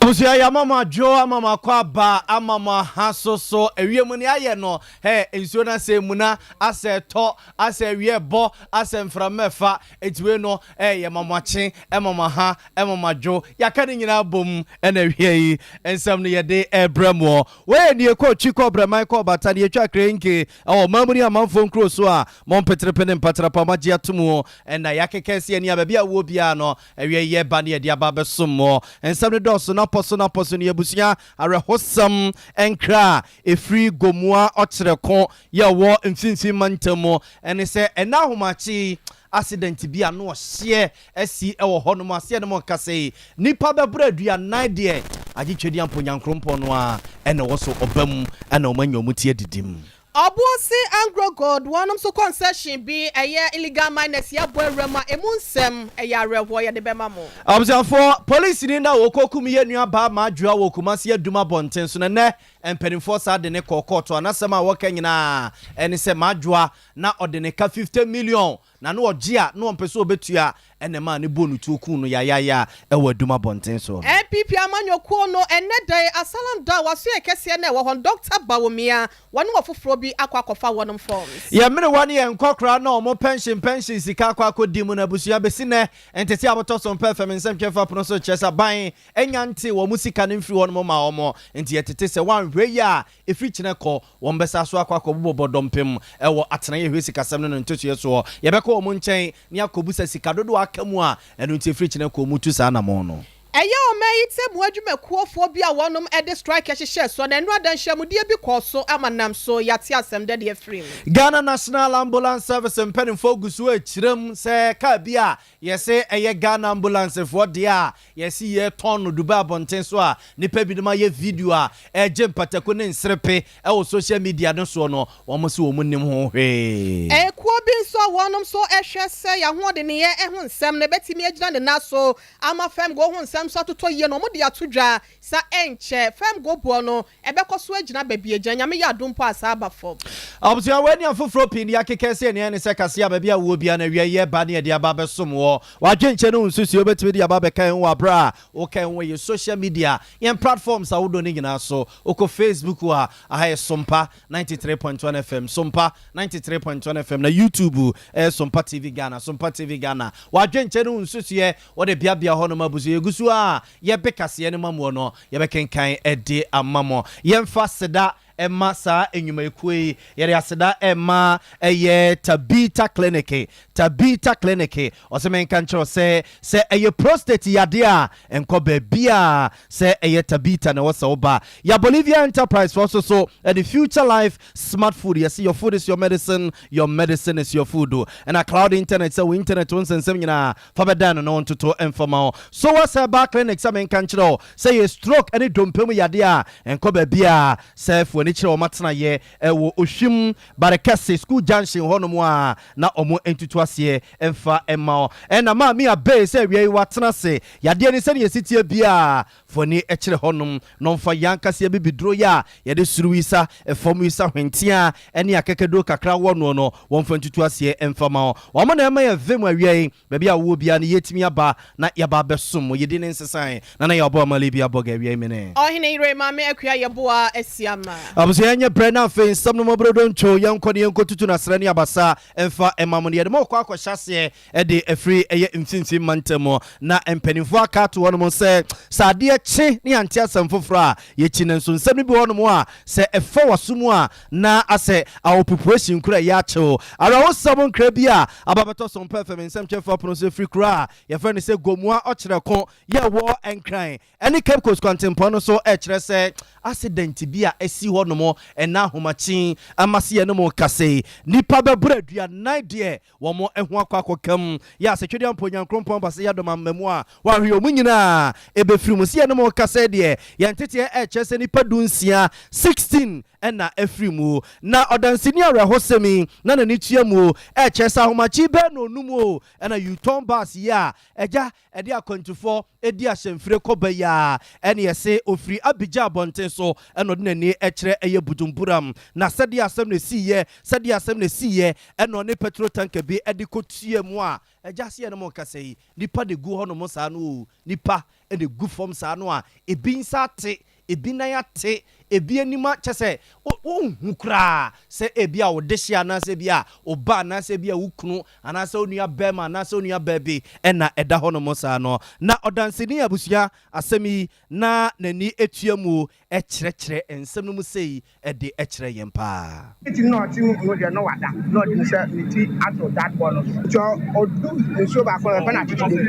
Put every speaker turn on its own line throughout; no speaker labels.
Abusua yi ama mo adwo, ama mo akwaaba, ama mo aha so so ewiem nea ayɛ no hɛ nsuo no asɛ emuna, asɛ ɛtɔ, asɛ awia ɛbɔ, asɛ mframa ɛfa, enti wei no ɛ yɛma mo akye, ɛma mo aha, ɛma mo adwo, yɛaka ne nyinaa abom ɛna awia yi nsɛm no yɛde ɛrebrɛ moɔ. Wei yɛ nie kɔ twi kɔ brɛman kɔ bata ne yɛtwa krenke ɛwɔ ɔman mu ne amanfoɔ nkuro so a mo mpeterepe ne mpatrapa moagye ato mu ɛna yɛakeka asi ani a baabi a wowɔ biara no Awiei yɛreba ne yɛde aba abɛsom mo. Nsɛm no dɔɔso na pɔ so na pɔ so no yɛ abusua awerɛhosɛm nkra a ɛfiri Gomoa Ɔkyerɛko yɛ wɔ Mfinfini Mantam mu ne sɛ ɛnnɛ ahomakye yi accident bi a ano ɔhyeɛ asi wɔ hɔ nom aseɛ nom nkasa yi nnipa bɛboro aduanan deɛ agye Twedeampo Nyankrompɔn no ara na ɛwɔ so ɔba mu na wɔn anya wɔn ti adidim.
Ɔboase Anglo Gold wɔnom nso concession bi ɛyɛ illegal miners yi abɔ awura mu a emu nsɛm ɛyɛ awerɛhoɔ yɛde bɛma mo.
Abusuafoɔ, polisini no a wɔkɔkum yɛn nua baa Madwoa wɔ Kumasi Adum abɔnten so no, ɛnnɛ mpanimfoɔ saa de no kɔɔ kɔɔto a n'asɛm a wɔka nyinaa ne sɛ Madwoa na ɔde ne ka 50 million na na ɔgye a na ɔmpɛ sɛ ɔbɛtua na ɛmaa no bɔɔ no tuo kuu no yayaaya wɔ Adum abɔnten soɔ no.
NPP amanyɔkuo no ɛnnɛ da yi Asalam da a wɔasoɛ kɛseɛ no a ɛwɔ hɔ no Dɔkta Bawumia wɔne ɔfoforɔ bi akɔ akɔfa wɔnom forms.
Yɛn mmerewa ne yɛn nkɔkoraa na wɔn pɛnhyen pɛnhyen sika akɔ akɔdi mu no abusua bɛsi nnɛ ntetee a wɔtɔ so mpɛ fam nsɛmtwerɛfoɔ apono so kyerɛ sɛ aban nya ntee wɔn sika no mfiri hɔnom mmaa wɔn nti yɛtete sɛ wɔanhwɛ yie a ɛfiri kyena kɔ Wɔbɛsan so akɔ akɔbobɔ dɔmpem wɔ atenaeɛ hwɛ sikasɛm no ne ntotoeɛ soɔ. Yɛbɛkɔ wɔn nkyɛn na yɛakɔbisa sika dodoɔ a aka mu a ɛno nti ɛfiri kyena kɔ wɔtu saa anamɔn no.
Ɛyɛ ɔman yi tɛmmu adwumakuofoɔ bi a wɔnom de strike hyehyɛɛ soɔ na ɛno ada nhyiamudeɛ bi kɔɔ so ama nam so yɛate asɛm dɛ deɛ afiri mu.
Ghana National Ambulance Service mpaninfoɔ gu so rekyerɛ mu sɛ kaa bi a yɛse ɛyɛ Ghana Ambulancefoɔ deɛ a Yɛse yɛtɔn no Dubai abɔnten so a nnipa binom ayɛ video a ɛregye mpataku ne nserepe wɔ social media no soɔ no, wɔn se wɔn nnim ho hwee.
Ekuo bi nso a wɔnom nso hwɛ sɛ y'ahoɔdeneyɛ ho nsɛm no bɛtumi agyina ne nan so ama fam go ho nsɛm nso atotɔ yie no wɔn de ato dwa sa ɛnkyɛ fam go boɔ no ɛbɛkɔ so agyina baabi agyina Nyame yɛ adom mpo a saa aba fam.
Abusua wei ne afoforɔ pii ne yɛakeka asi ani ɛne sɛ kaseɛ a baabi a wowɔ biara no awia yi ɛba ne yɛde aba abɛsom woɔ. W'adwenkyerɛ ne wo nsusuiɛ wobɛtumi de aba abɛka yɛn ho wɔ aberɛ a woka yɛn ho wɔ yɛn social media, yɛn platforms ahodoɔ no nyinaa so. Wokɔ Facebook a, aha yɛ Sompa 93.1 FM, Sompa 93.1 FM, na YouTube ɛyɛ Sompa TV Ghana, Sompa TV Ghana. W'adwenkyerɛ ne wo nsusuiɛ wode beabea hɔnom abusua. Yɛgu so ara yɛbe kaseɛ no ma muo no, yɛbɛkenkan de ama mo. Yɛmfa aseda mma saa nnwumayɛkuo yi. Yɛde aseda rema ɛyɛ Tabitha Clinic, Tabitha Clinic. Ɔse menka nkyerɛ wo sɛ, sɛ ɛyɛ prostate yadeɛ a, nkɔ baabiara, sɛ ɛyɛ Tabitha na ɛwɔ sɛ woba. Ya Bolivia Enterprise foɔ nso so ɛde Future Life Smart Food, yɛse your food is your medicine, your medicine is your food. Ɛna Cloud Internet sɛ wo internet wo nsɛnsɛm nyinaa fa bɛdan no na ɔntoto mfa ma wo. So wɔ sɛ ba clinic sɛ menka nkyerɛ wo sɛ yɛ stroke ne dompe mu yadeɛ a, nkɔ baabiara sɛ fa w'ani kyerɛ wɔn atenaeɛ wɔ Ohwim Barekɛse school junction hɔ nom a na wɔn ntutu aseɛ mfa mma wo. Ɛna Maame Abey sɛ awia yi watena ase yadeɛ no sɛdeɛ ɛsi teɛ biara Fa w'ani kyerɛ hɔnom na ɔmfa yɛn ankasa yɛn abibiduro yi a yɛde soro wisa, fam wisa, hwenteaa ne akakaduro kakra wɔ noɔ no, wɔmfa ntutu aseɛ mfa ma wo. Wɔn na ɛma yɛn vem awia yi, baabi a wowɔ biara no yɛtumi aba na yɛaba abɛsom wo. Yɛdi ne nsesae na na yɛabɔ amale bi abɔ ga awia yi mene.
Ɔhene yere Maame Akua Yeboah Asiamah.
Abusua yɛnyɛ brɛ na afei nsɛm no mmɔbrodo ntwo, yɛnkɔ na yɛnkɔtutu no asrɛ ne abasa mfa mma mo no yɛde mo rekɔ akɔhyɛ aseɛ de afiri ɛyɛ mfimfini mantam na mpanimfoɔ aka ato hɔnom sɛ, sɛ adeɛ kye ne yɛante asɛm foforɔ a, yɛkyi no. Nso nsɛm no bi wɔ hɔnom a, sɛ ɛfa w'aso mu a, na asɛ awopupuasin koro a ɛyɛ akyew. Awerɛhosɛm nkra bi a aba abɛtɔ so mpɛ fam nsɛmtwerɛfoɔ apono so firi kuro a yɛfrɛ no sɛ Gomoa Ɔkyerɛko yɛ wɔ Nkran ne Cape Coast kwantempɔn no so rekyerɛ sɛ accident bi a asi hɔnom ɛnnɛ ahomakye ama sɛ yɛne mo rekasa yi, nnipa bɛboro 40 deɛ Wɔn ho akɔ akɔka mu. Yɛ asɛtwɛdeɛ ampa Onyankrompɔn ba sɛ yɛadom amma mu a, wɔahwe wɔn nyinaa ɛbɛfiri mu. Sɛ yɛne mo rekasa yi deɛ, yɛn nteteɛ ɛrekyerɛ sɛ nnipa 16, 16, Ɛna afiri mu na ɔdanseni awerɛhosɛm yi na n'ani tua mu ɛkyerɛ sɛ ahomakye bɛɛ na onum o, ɛna Yutong bus yi a ɛgya ɛde akwantufoɔ ɛdi ahyɛmfire kɔba yi a, ɛne yɛse ofiri Abidjan abɔnten so ɛna ɔde n'ani ɛkyerɛ ɛyɛ Bujumbura. Na sɛdeɛ asɛm na esiiɛ, sɛdeɛ asɛm na esiiɛ, ɛna ɔne petrol tanker bi ɛde kɔtua mu a ɛgya seɛ no mo nkasa yi, nipa de gu hɔnom saa no o, nipa ɛde gu fam saa no a, ebi nsa ate, ebi nan ate, ebi anim kyɛ sɛ wonhu koraa sɛ ebi a wode hyɛ anaasɛ ebi a ɔba anaasɛ ebi a wo kunu anaasɛ wo nua bɛrima anaasɛ wo nua bɛɛ bi ɛna ɛda hɔnom saa no. Na ɔdanseni abusua asɛm yi na n'ani etua mu ɛkyerɛkyerɛ nsɛm no mu sei ɛde ɛkyerɛ yɛn paa.
Ti na ɔte no deɛ na wada na ɔde ne sɛ ne ti ato dashboard no so, nti ɔdu nsuo baako na ɛfɛ na akyekyere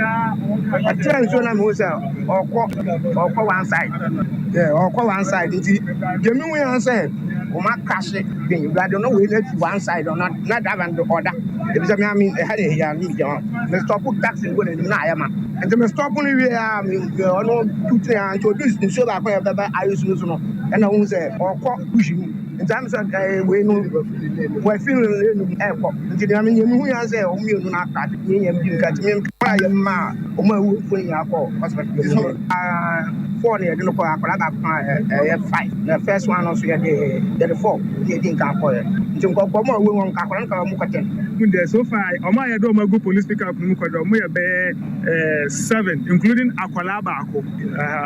ɔkyerɛ nsuo na mehu sɛ ɔkɔ one side, yeah, ɔkɔ one side. Nti deɛ mehu yɛn sɛ ɔma crash bin wurade no wei na fi one side ɔna na driver no ɔda ebi sɛ mi ɛha na ehia mi gyina hɔ, me stop taxi go n'anim na ayɛ ma, nti me stop no wie a, me ɔno tutu ya. Nti odu nsuo baako yɛ bɛbɛ ayɛ su no so no, ɛna ohun sɛ ɔkɔ push mu, nti ami sɛ wei no wɔafi no enum ɛkɔ. Nti deɛ mi nyɛ hu yɛn sɛ ɔmo mmienu na aka ne yɛn bi nka, nti mi nkɔ a yɛ mma ɔmo awu fo nyinaa kɔ hospital. Four na yɛde no kɔ, akwadaa baako a ɛyɛ 5 na first one no nso yɛde four na yɛdi nka akɔ yɛ, nti nkɔkɔ ɔmo a awu wɔn akwadaa no ka ɔmo kɔ 10.
Deɛ so far ɔmo a yɛde ɔmo agu police pickup no mu kɔ deɛ, ɔmo yɛ bɛyɛ seven, including akwadaa baako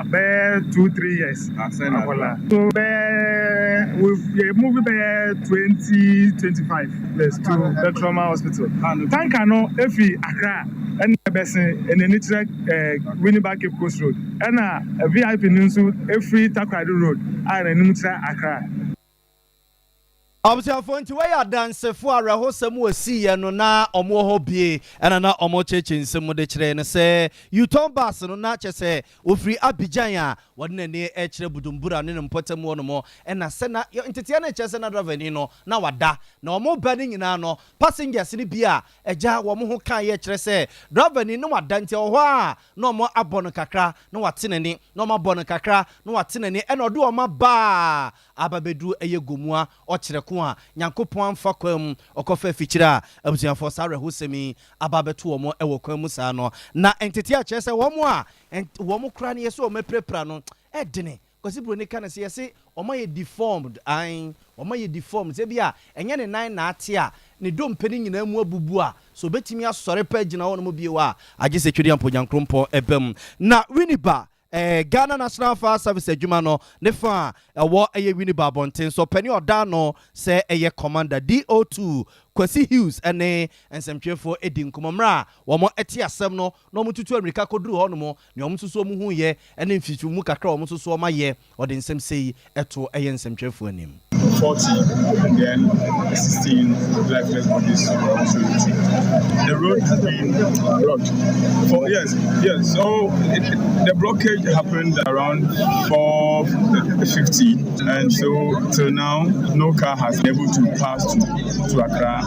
bɛyɛ 2, 3 years akwadaa. So bɛyɛ we yɛ move bɛyɛ 20, 25 plus to the trauma hospital. Tanker no efi Accra ɛna ɛbɛsen ɛnani kyerɛ Winneba Cape Coast Road, ɛna VIP no nso efiri Takoradi Road a n'anim kyerɛ Accra.
Abusuafoɔ, nti wɔyɛ adansefo awerɛhosɛm wɔ siiɛ no na ɔmo wɔ hɔ bie, ɛna na ɔmo kyerɛkyerɛ nsɛm mu de kyerɛ no sɛ Yutong bus no na kyɛ sɛ ofiri Abidjan a wɔde n'ani kyerɛ Bujumbura ne ne mpɔtam hɔ nom, ɛna sɛ na nteteɛ no kyerɛ sɛ na driver ni no na wada, na ɔmo ba no nyinaa no, passengers no bi a ɛgya wɔn ho kan yɛ kyerɛ sɛ driver ni no wada, nti ɛwɔ hɔ a na ɔmo abɔ no kakra na wate n'ani, na ɔmo abɔ no kakra na wate n'ani, ɛna ɔde ɔmo abaa aba bɛduru ɛyɛ Gomua ɔkyerɛ ko a Nyankopɔn amfa kwan mu ɔkɔfa afikyire a abusuafoɔ saa awerɛhosɛm yi aba bɛto wɔn ɛwɔ kwan mu saa no. Na ntete akyerɛ sɛ wɔn a wɔn kora no yɛ sɛ wɔn apirapira no ɛdene. Kwasi Buroni ka no sɛ yɛse wɔn ayɛ deformed an, wɔn ayɛ deformed sɛ bi a ɛnyɛ ne nan na ate a ne dompe no nyinaa mu abubu a so obɛtumi asɔre pɛ gyina hɔ nom bio a, agye sɛ twɛdi amponyankoropɔn ɛbɛ mu. Na Winneba Ghana National Fire Service adwuma no ne fa a ɛwɔ ɛyɛ Winneba abɔnten so, ɔpanin ɔda no sɛ ɛyɛ Commander DO2 Kwasi Hughes ɛne nsɛmtwerɛfoɔ edi nkɔmmɔ mmerɛ a wɔn ɛte asɛm no na wɔn tutu amirika kɔduru hɔ nom, nea wɔn nso so wɔn hu yɛ ɛne mfifiri mu kakra a wɔn nso so wɔn ayɛ, ɔde nsɛm sei ɛto ɛyɛ nsɛmtwerɛfoɔ anim.
40 and then 16 lifeless bodies were also retrieved. The road has been blocked. For yes. So the blockage happened around 4:50, and so till now, no car has been able to pass to Accra.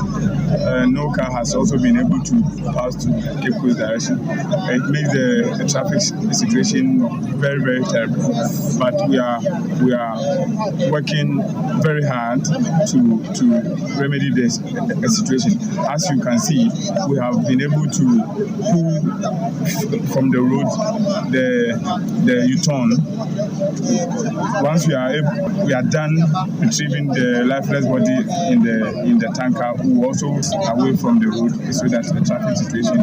No car has also been able to pass to Cape Coast direction. It makes the traffic situation very, very terrible. But we are working very hard to remedy this situation. As you can see, we have been able to pull from the road the U-turn. Once we are done retrieving the lifeless body in the tanker, we will also away from the road so that the traffic situation,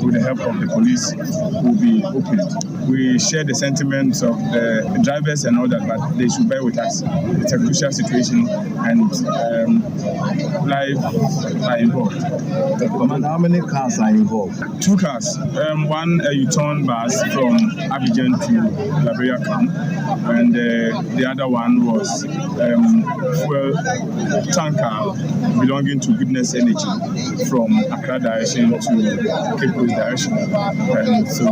with the help of the police, will be opened. We share the sentiments of the drivers and all that, but they should bear with us. It's a crucial situation, and life are involved.
Commander, how many cars are involved?
Two cars. One a Yutong bus from Abidjan to Liberia camp, and the other one was fuel tanker belonging to Goodness Energy from Accra direction to Cape Coast direction. And so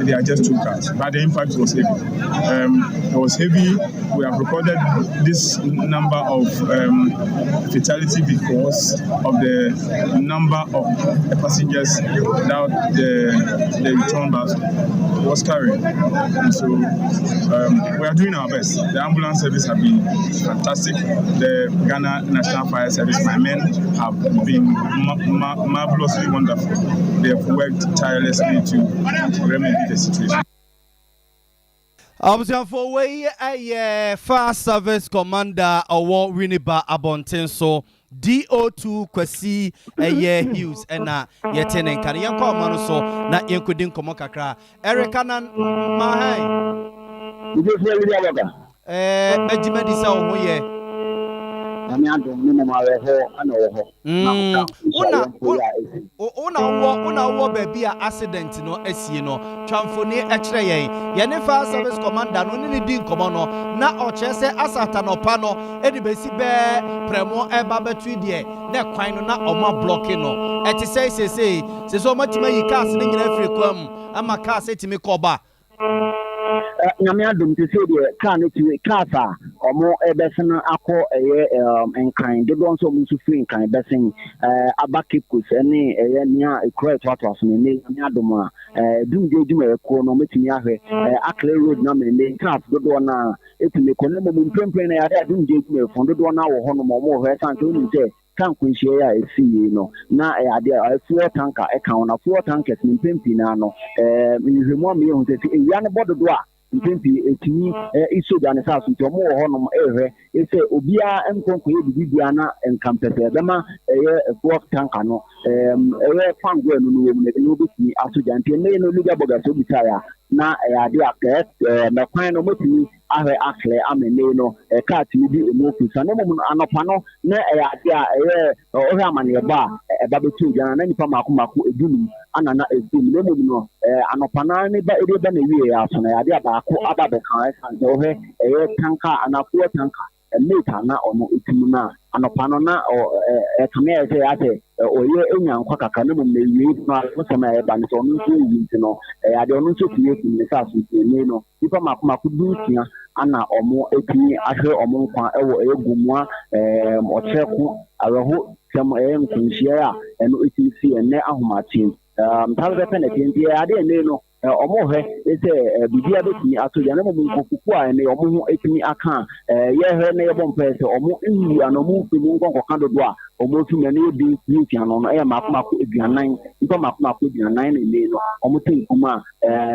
they are just two cars, but the impact was heavy. It was heavy. We have recorded this number of fatality because of the number of passengers that that the Yutong bus was carrying. And so we are doing our best. The ambulance service have been fantastic. The Ghana National Fire Service, my men have been marvelously wonderful. They have worked tirelessly to remedy the situation.
Abusuafo, wei ɛyɛ Fire Service Commander ɔwɔ Winneba abɔnten so, DO2 Kwasi ɛyɛ Hughes, ɛna yɛte ne nka no. Yɛnkɔ ɔma no so na yɛnkɔdi nkɔmmɔ kakra. Eric Anan Mahan. Mɛgye madi sɛ wo ho yɛ.
Nyame adom ne mom awerɛhɔ ana wɔ hɔ.
Wona wowɔ baabi a accident no asie no, twamfoni kyerɛ yɛn. Yɛne Fire Service Commander no ne di nkɔmmɔ no na ɔkyerɛ sɛ asata nɔpa no ɛde bɛsi bɛɛ prɛmo ɛba bɛto deɛ na kwan no na ɔmo ablock no. Ɛte sɛ seesei sɛ ɔmatumi ayi cars no nyinaa firi kwan mu ama cars ɛtumi kɔba.
Nyame adom, te sɛ deɛ kaa no tumi, cars a ɔmo ɛbɛsen akɔ ɛyɛ Nkran dodoɔ nso, ɔmo nso firi Nkran bɛsen aba Cape Coast ɛne ɛyɛ nea ekura ɛtoatoa so no, ɛnɛ Nyame adom a dumgye adwumayɛkuo no ɔmɛtumi ahwɛ aclear road na ma ɛnɛ cars dodoɔ no a ɛtumi kɔ. Ne mmom mprempren no yɛade a dumgye adwumayɛfoɔ dodoɔ no awɔ hɔnom, ɔmo wɔ hɔ, ɛsiane sɛ wonim sɛ kaa nkwanhyia yi a ɛsi yie no na ɛyɛ adeɛ a fuel tanker ɛka ho, na fuel tankers no mpɛn pii naa no, nhwehwɛmu ama yɛhu sɛ ewia no bɔ dodoɔ a, mpɛn pii ɛtumi ɛsɔ gya ne saa so. Nti ɔmo wɔ hɔnom ɛrehwɛ sɛ obiara nkɔ nkɔyɛ biribi biara na nkampɛsɛ ɛbɛma ɛyɛ fuel tanker no ɛyɛ fango ɛno no wɔ mu no ɛno bɛtumi asɔ gya. Nti ɛnɛ no Liga Bɔga sɛ obisaeɛ a, na ɛyɛ adeɛ a ɛɛ mɛkwan no ɔmɛtumi ahwɛ aclear ama ɛnɛ no kaa tumi di emu ofu sa. Na mmom no anɔpa no na ɛyɛ adeɛ a ɛyɛ ɔhwɛ amanneɛbɔ a ɛba bɛtu gya na nipa mako mako 15 ana na efu mu. Na mmom no anɔpa no ne ba ɛde ba na ewie aso no, ɛyɛ adeɛ a baako aba bɛka, ɛsan sɛ ɔhwɛ ɛyɛ tanker anaa fuel tanker mate a na ɔno etum no a anɔpa no na ɔ ɛkame ayɛ sɛ asɛ ɔyɛ enya nkwa kakra. Na mmom na ewie no asɛm a ɛba no sɛ ɔno nso eyi, nti no ɛyɛ adeɛ ɔno nso tumi ekum ne sa so. Nti ɛnɛ no nipa mako mako 16 ana ɔmo etumi ahwɛ ɔmo nkwa ɛwɔ ɛyɛ Gomua ɔkyerɛko awerɛho sɛm ɛyɛ nkwanhyia a ɛno etumi si ɛnɛ ahomakye saa bɛpɛ na ɛte. Nti ɛyɛ adeɛ ɛnɛ no ɔmo hwɛ sɛ biribiara bɛtumi ato gya. Na mmom nkurɔfokuo a ɛnɛ ɔmo ho etumi aka a yɛhwɛ na yɛbɔ mpaeɛ sɛ ɔmo nwu ana ɔmo mfi mu nkɔnkɔka dodoɔ a ɔmo efi mu ɛno yɛ 16 no ɛyɛ mako mako 40, nipa mako mako 40 na ɛnɛ no ɔmo te nkum a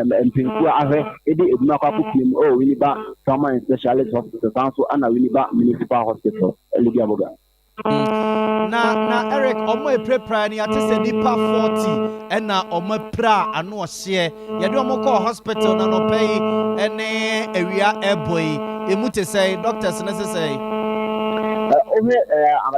mpanyinfoɔ ahwɛ ɛde ebi akɔ akɔpie mu ɛwɔ Winneba Trauma and Specialist Hospital, san so ɛna Winneba Municipal Hospital, Libya Boga.
Na Eric, ɔmo apirapira no, yɛate sɛ nipa 40 ɛna ɔmo apira a ano ɔhyeɛ, yɛde ɔmo kɔɔ hospital na nɔpɛ yi ɛne awia ɛbɔ yi, emu te sɛ doctors ne sesɛ?
Wohwɛ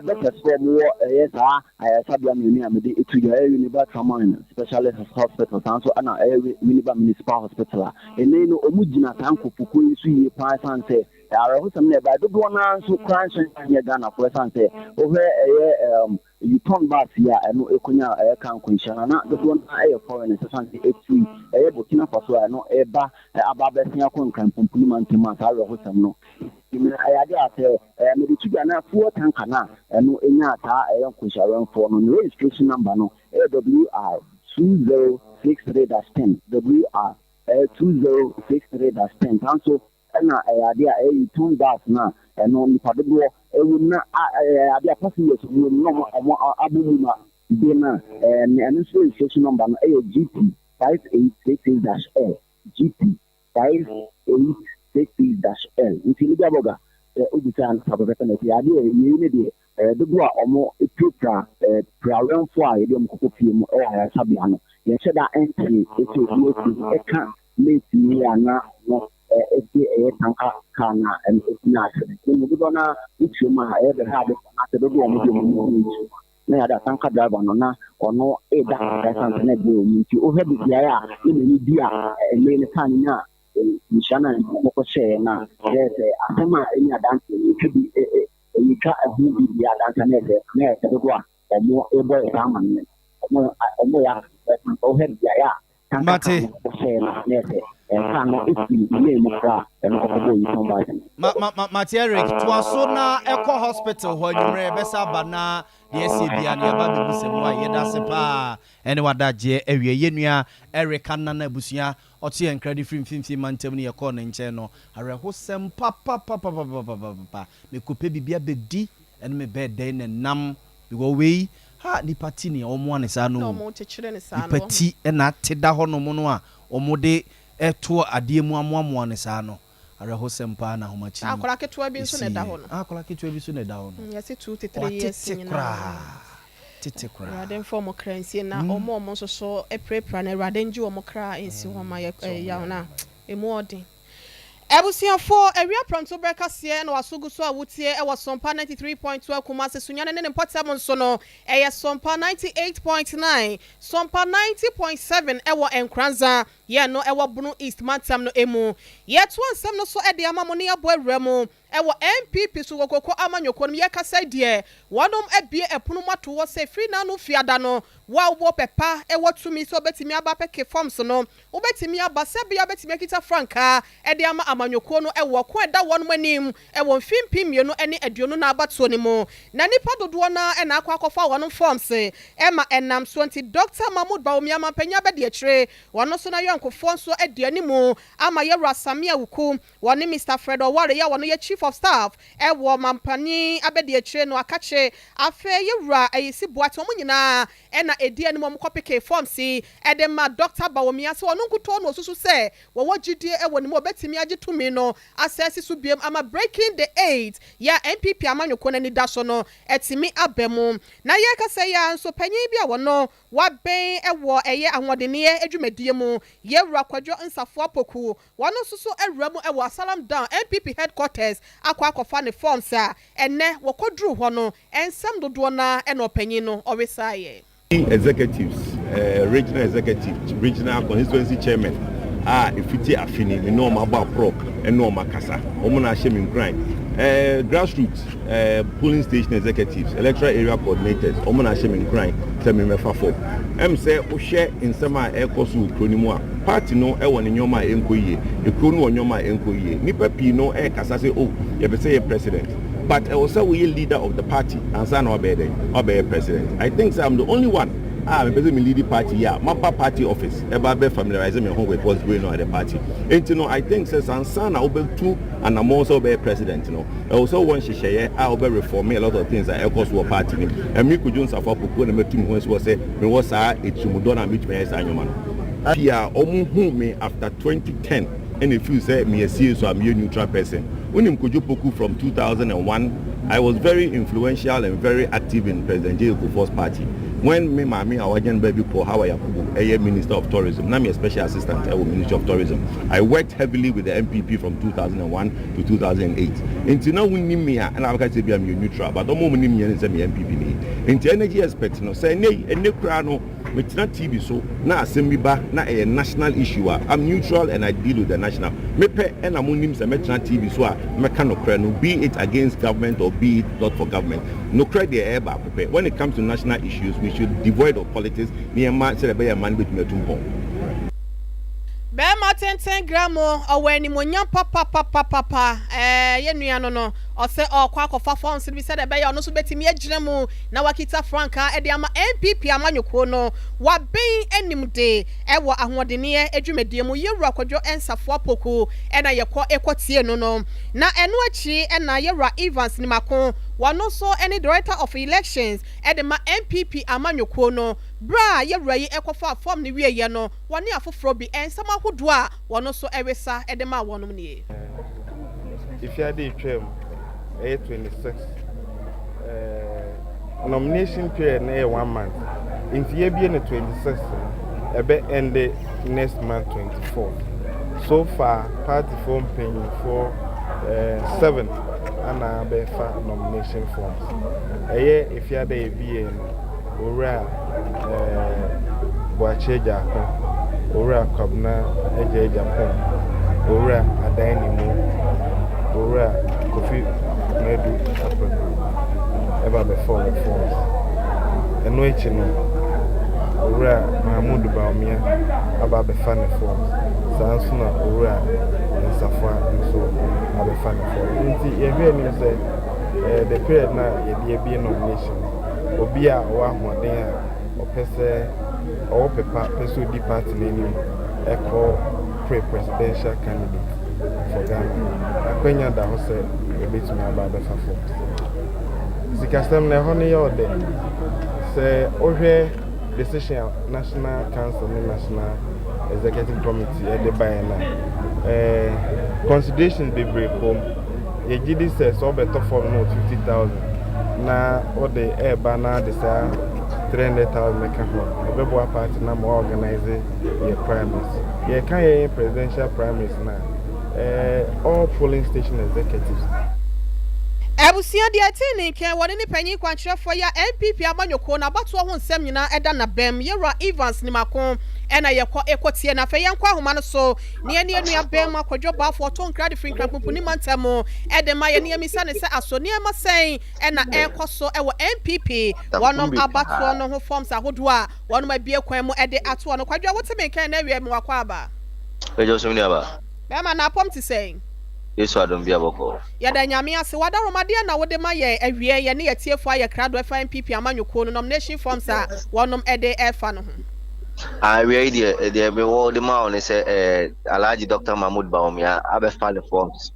doctors foɔ ɔmo wɔ ɛyɛ saa ayaresabea mmienu a mede etu dwa, ɛyɛ Winneba Trauma and Specialist Hospital, saa nso ɛna ɛyɛ Winneba Municipal Hospital a ɛnɛ no ɔmo gyina saa nkurɔfokuo yi so yie paa, ɛsan sɛ awerɛhosɛm no ɛbaa dodoɔ naa nso koraa nso nyɛ Ghanafoɔ, ɛsan sɛ wohwɛ ɛyɛ Yutong bus yi a ɛno ekonya ɛyɛ ka nkwanhyia no na dodoɔ no ɛyɛ foreigners, ɛsan sɛ efiri ɛyɛ Burkina Faso a ɛno ɛba aba abɛsen akɔ Nkranpomponi mantam a saa awerɛhosɛm no ɛyɛ ade a sɛ mede to dwa. Na fuel tanker no a ɛno ɛnya saa ɛyɛ nkwanhyiawɛmfoɔ no, ne registration number no ɛyɛ WR 2063-10, WR 2063-10. Saa nso ɛna ɛyɛ ade a ɛyɛ Yutong bus no a ɛno nipa dodoɔ ɛwɔ mu na ɛyɛ ade a passengers wɔ mu na ɔmo abɔ mu ma de no a ɛno nso registration number no ɛyɛ GP 5866-L, GP 5866-L. Nti Libya Bɔga obisa no pɛpɛpɛ na ɛti adeɛ yei ne deɛ dodoɔ a ɔmo pirapira pirawɛnfoɔ a yɛde ɔmo kɔkɔ fie mu ɛwɔ ayaresabea no, yɛnhyɛ da ɛnte esi obi esi ɛka mate yi a na ɔno esi ɛyɛ tanker car na ɛno esi na accident ne mu dodoɔ na wotua mu a ɛyɛ bɛhɛ ade anaasɛ dodoɔ ɔmo de ɔmo mu nkyɛn na yɛde tanker driver no na ɔno ɛda kakra, ɛsan sɛ na ɛde ɔmo. Nti wohwɛ bebiara a ne n'ani di a ɛmɛ ne car no nya nhyia no a wɔkɔ hyɛɛ na ɛyɛ sɛ asɛm a ɛni adanseɛ no yɛtwa bi yɛtwa ɛho biribi adanseɛ na ɛyɛ sɛ dodoɔ a ɔmo ɛbɔ yɛ saa amaneɛ ɔmo yɛ ɔhwɛ beaeɛ a tanker car no kɔhyɛɛ no na ɛyɛ sɛ car no esi lane mu koraa ɛno kɔkɔ bɔ Yutong bus.
Ma ma ma Mate. Eric, toa so na ɛkɔ hospital hɔ anwummerɛ yɛbɛsa aba na Deɛ ɛsɛ biara no yɛba bɛbu sɛ mu a yɛda ase paa ɛne wadagyeɛ awie. Yɛnua Eric Nana abusua ɔte yɛn nkra de firi Mfimfini Mantam no, yɛkɔɔ ne nkyɛn no, awerɛhosɛm papapapapapapa. Mekɔpɛ biribi abɛdi ɛne me bɛɛ dɛn na nam because wei ha nipa ti nea ɔmoa ne saa no.
Na ɔmo kyekyere ne saa no.
Nipa ti ɛna ate da hɔnom no a ɔmo de ɛto adeɛ mu amoamoa ne saa no, awerɛhosɛm paa na ahomakyi.
Akwadaa ketewa bi nso na ɛda hɔ no.
Akwadaa ketewa bi nso na ɛda hɔ no.
Yɛsi 2 to 3 years
watete
nyinaa.
Koraa tete koraa.
Awurade mfa ɔmo kra nsie na ɔmo a ɔmo nso so apirapira no, Awurade ngye ɔmo kra nsi hɔ ma yɛ ɛyaw na emu ɔden. Abusuafoɔ, awia prɔnto berɛ kaseɛ na waso gu so a wotie ɛwɔ Sɔmpa 93.2 Kumase, Sunyane ne ne mpɔtam nso no ɛyɛ Sɔmpa 98.9, Sɔmpa 90.7 ɛwɔ Nkranza yɛn no ɛwɔ Bono East mantam no emu. Yɛtoa nsɛm no so ɛde ama mo ne yɛabɔ awura mu ɛwɔ NPP so wɔkɔkɔ amanyɔkuo no. Yɛkasa deɛ, wɔnom abie ɛpono mu ato hɔ sɛ firi n'ano fiada no, wo a wowɔ pɛpa ɛwɔ tumi sɛ wobɛtumi aba apɛke forms no, wobɛtumi aba sɛbea wobɛtumi akita frankaa ɛde ama amanyɔkuo no ɛwɔ ko ɛda wɔnom anim ɛwɔ mfe 2020 no abatoɔ no mu. Na nipa dodoɔ no ɛna akɔ akɔfa wɔnom forms ɛma ɛnam so nti Dr Mahmood Bawumia mampanyin abɛdi akyire, wɔn nso na yɔnkofoɔ nso adi anim ama yɛwura Samia Wuku, wɔne Mr Fred Ɔware yɛ wɔn yɛ chief of staff ɛwɔ mampanin abɛdi akyire no akakye. Afei yɛwura Ayisi Boate, wɔn nyinaa ɛna edi anim wɔn kɔpeke forms yi ɛde ma Dr Bawumia sɛ wɔn nkutoo na osusu sɛ wɔwɔ gyidie ɛwɔ ne mu, wɔbɛtumi agye tumi no asɛsi so biem ama Breaking the Eight yɛ NPP amanyɔkuo n'ani da so no ɛtumi aba mu. Na yɛkasa yi a nso, panyin bi a wɔno wabɛn ɛwɔ ɛyɛ ahoɔdenneɛ adwumadie mu, yɛwura Kwadwo Nsafoa Poku, wɔn nso so awura mu ɛwɔ Asalam Down NPP headquarters akɔ akɔfa ne forms a ɛnɛ wɔkɔduru hɔ no, nsɛm dodoɔ naa ɛna ɔpanyin no ɔresaeɛ.
Executives, regional executive, regional constituency chairman a efiti afini me ne wɔn abɔ aporɔ ɛne wɔn akasa, wɔn na ahyɛ me nkuran. Grassroots, polling station executives, electoral area coordinators, wɔn na ahyɛ me nkuran sɛ me mɛfa fam. Sɛ wohwɛ nsɛm a ɛrekɔ so wɔ kuro no mu a, party no ɛwɔ ne nneɛma a ɛnkɔ yie, ekuro no wɔ nneɛma a ɛnkɔ yie. Nipa pii no ɛrekasa sɛ, oh, yɛpɛ sɛ yɛ president, but ɛwɔ sɛ woyɛ leader of the party ansa na wabɛyɛ dɛ wabɛyɛ president. I think say I'm the only one a mepɛ sɛ me lead party yi a maba party office ɛba bɛ familiarize me ho with what's going on at the party. Nti no, I think sɛ sansa na wobɛtu anammɔn sɛ wobɛyɛ president no, ɛwɔ sɛ wowɔ nhyehyɛeɛ a wobɛ reform a lot of things a ɛkɔ so wɔ party no mu. Ɛmi Kodwo Nsafo Apokuo na mɛtu me ho asi wɔ sɛ mewɔ saa etirimudɔ no a metumi ayɛ saa nnwuma no pii a ɔmo hu me after 2010 ɛna feel sɛ meyɛ sie so a meyɛ neutral person. Wonim Kojo Poku from 2001. I was very influential and very active in President J. Kufuor's party. When me maame a wagye baabi kɔ Hawa Yakubu ɛyɛ Minister of Tourism, na meyɛ special assistant ɛwɔ Ministry of Tourism. I worked heavily with the NPP from 2001 to 2008. Nti na wonim me a ɛna abɛka sɛ bi a meyɛ neutral, but ɔmo ɔmo nim yɛn sɛ meyɛ NPP ni. Nti energy expert no sɛ ɛnɛ koraa no, metena TV so na asɛm bi ba na ɛyɛ national issue a, I'm neutral and I deal with the national. Mepɛ ɛna mo nim sɛ mɛtena TV so a mɛka nokorɛ no, be it against government or be it not for government. Nokorɛ deɛ ɛyɛ baako pɛ. When it comes to national issues, we should devoid of politics nneɛma sɛdeɛ ɛbɛyɛ mma no bɛtumi atu mpɔn.
Bɛrima tenten gramo ɔwɔ animonyam papapapapa. Yɛ nua no ɔsɛ ɔkɔ akɔfa forms bi sɛdeɛ ɛbɛyɛ ɔno nso bɛtumi agyina mu na wakita frankaa ɛde ama NPP amanyɔkuo no. Wabɛn anim de ɛwɔ ahoɔdenneɛ adwumadie mu, yɛwura Kwadwo Nsafoa Poku ɛna yɛkɔ ɛkɔ no. Na ɛno akyi ɛna yɛwura Evans Nimako, wɔn nso ɛne Director of Elections ɛde ma NPP amanyɔkuo no. Berɛ a yɛwura yi ɛkɔfa form no wieɛ no, wɔne afoforɔ bi nsɛm ahodoɔ a wɔn nso ɛresa ɛde ma wɔn nie.
Efiade etwam ɛyɛ 26, nomination period no yɛ one month, nti yɛbie no 26 no, ɛbɛ end next month 24. So far, partyfoɔ mpanyinfoɔ seven ana abɛfa nomination forms. Ɛyɛ efiade ebie no, Owura Boakye Agyarko, Owura Kwabena Agyei Agyapong, Owura Addai-Nimoh, Owura Kofi Konadu Apraku ɛba bɛfa wɔn forms. Ɛno akyi no, Owura Mahamudu Bawumia aba abɛfa ne forms. Saa nso na Owura Nsafoa nso abɛfa ne forms. Nti yɛhwɛ anim sɛ the period na yɛde abie nomination. Obi a ɔwɔ ahoɔden a ɔpɛ sɛ ɔwɔ pɛ pa pɛ sɛ ɔdi party no anim kɔ pre presidential candidate for Ghana. Akwanya da hɔ sɛ ɔbɛtumi aba abɛfa forms. Sikasɛm no ɛhɔ no yɛ ɔdɛ. Sɛ wohwɛ decision a National Council ne National Executive Committee ɛde baeɛ no a, eh, considerations bebree kɔ mu. Yɛgye di sɛ sɛ wobɛtɔ fam no wɔ 50,000 na wode ɛreba na de saa 300,000 no ka ho a, ɛbɛboa party no ama wɔaorganise yɛ primaries. Yɛka yɛn presidential primaries no a, eh, all polling station executives.
Abusua deɛ ɛtee ne nka wɔne ne panyin kwankyerɛfoɔ yi a NPP amanyɔkuo no abatoɔ ho nsɛm nyinaa ɛda n'abam, Yɛwura Evans Nimako ɛna yɛkɔ ɛkɔtie no. Afei yɛnkɔ ahoma no so na yɛne yɛn nua barima Kwadwo Bafo ɔto nkra de firi Nkranpumpuni mantam de ma yɛn na yɛmmisa no sɛ aso nneɛma sɛn na ɛrekɔ so wɔ NPP wɔnom abatoɔ no ho forms ahodoɔ a wɔnom abue kwan mu de ato hɔ no. Kwadwo wote me nka ɛnɛ awia yi mewɔ akwaaba.
Mɛgye so me nuaba.
Bɛrima n'apɔm te sɛn?
Yesu adom bia bɔkɔɔ.
Yɛda Nyame ase. W'adaworoma deɛn na wode ma yɛn awiɛ yɛne yɛtiefoɔ ayɛ krado ɛfa NPP amanyɔkuo no nomination forms a wɔnom de ɛrefa no ho?
Awia yi deɛ, deɛ mewɔ de ma wo ne sɛ eh, Alhaji Dr. Mahmood Bawumia abɛfa ne forms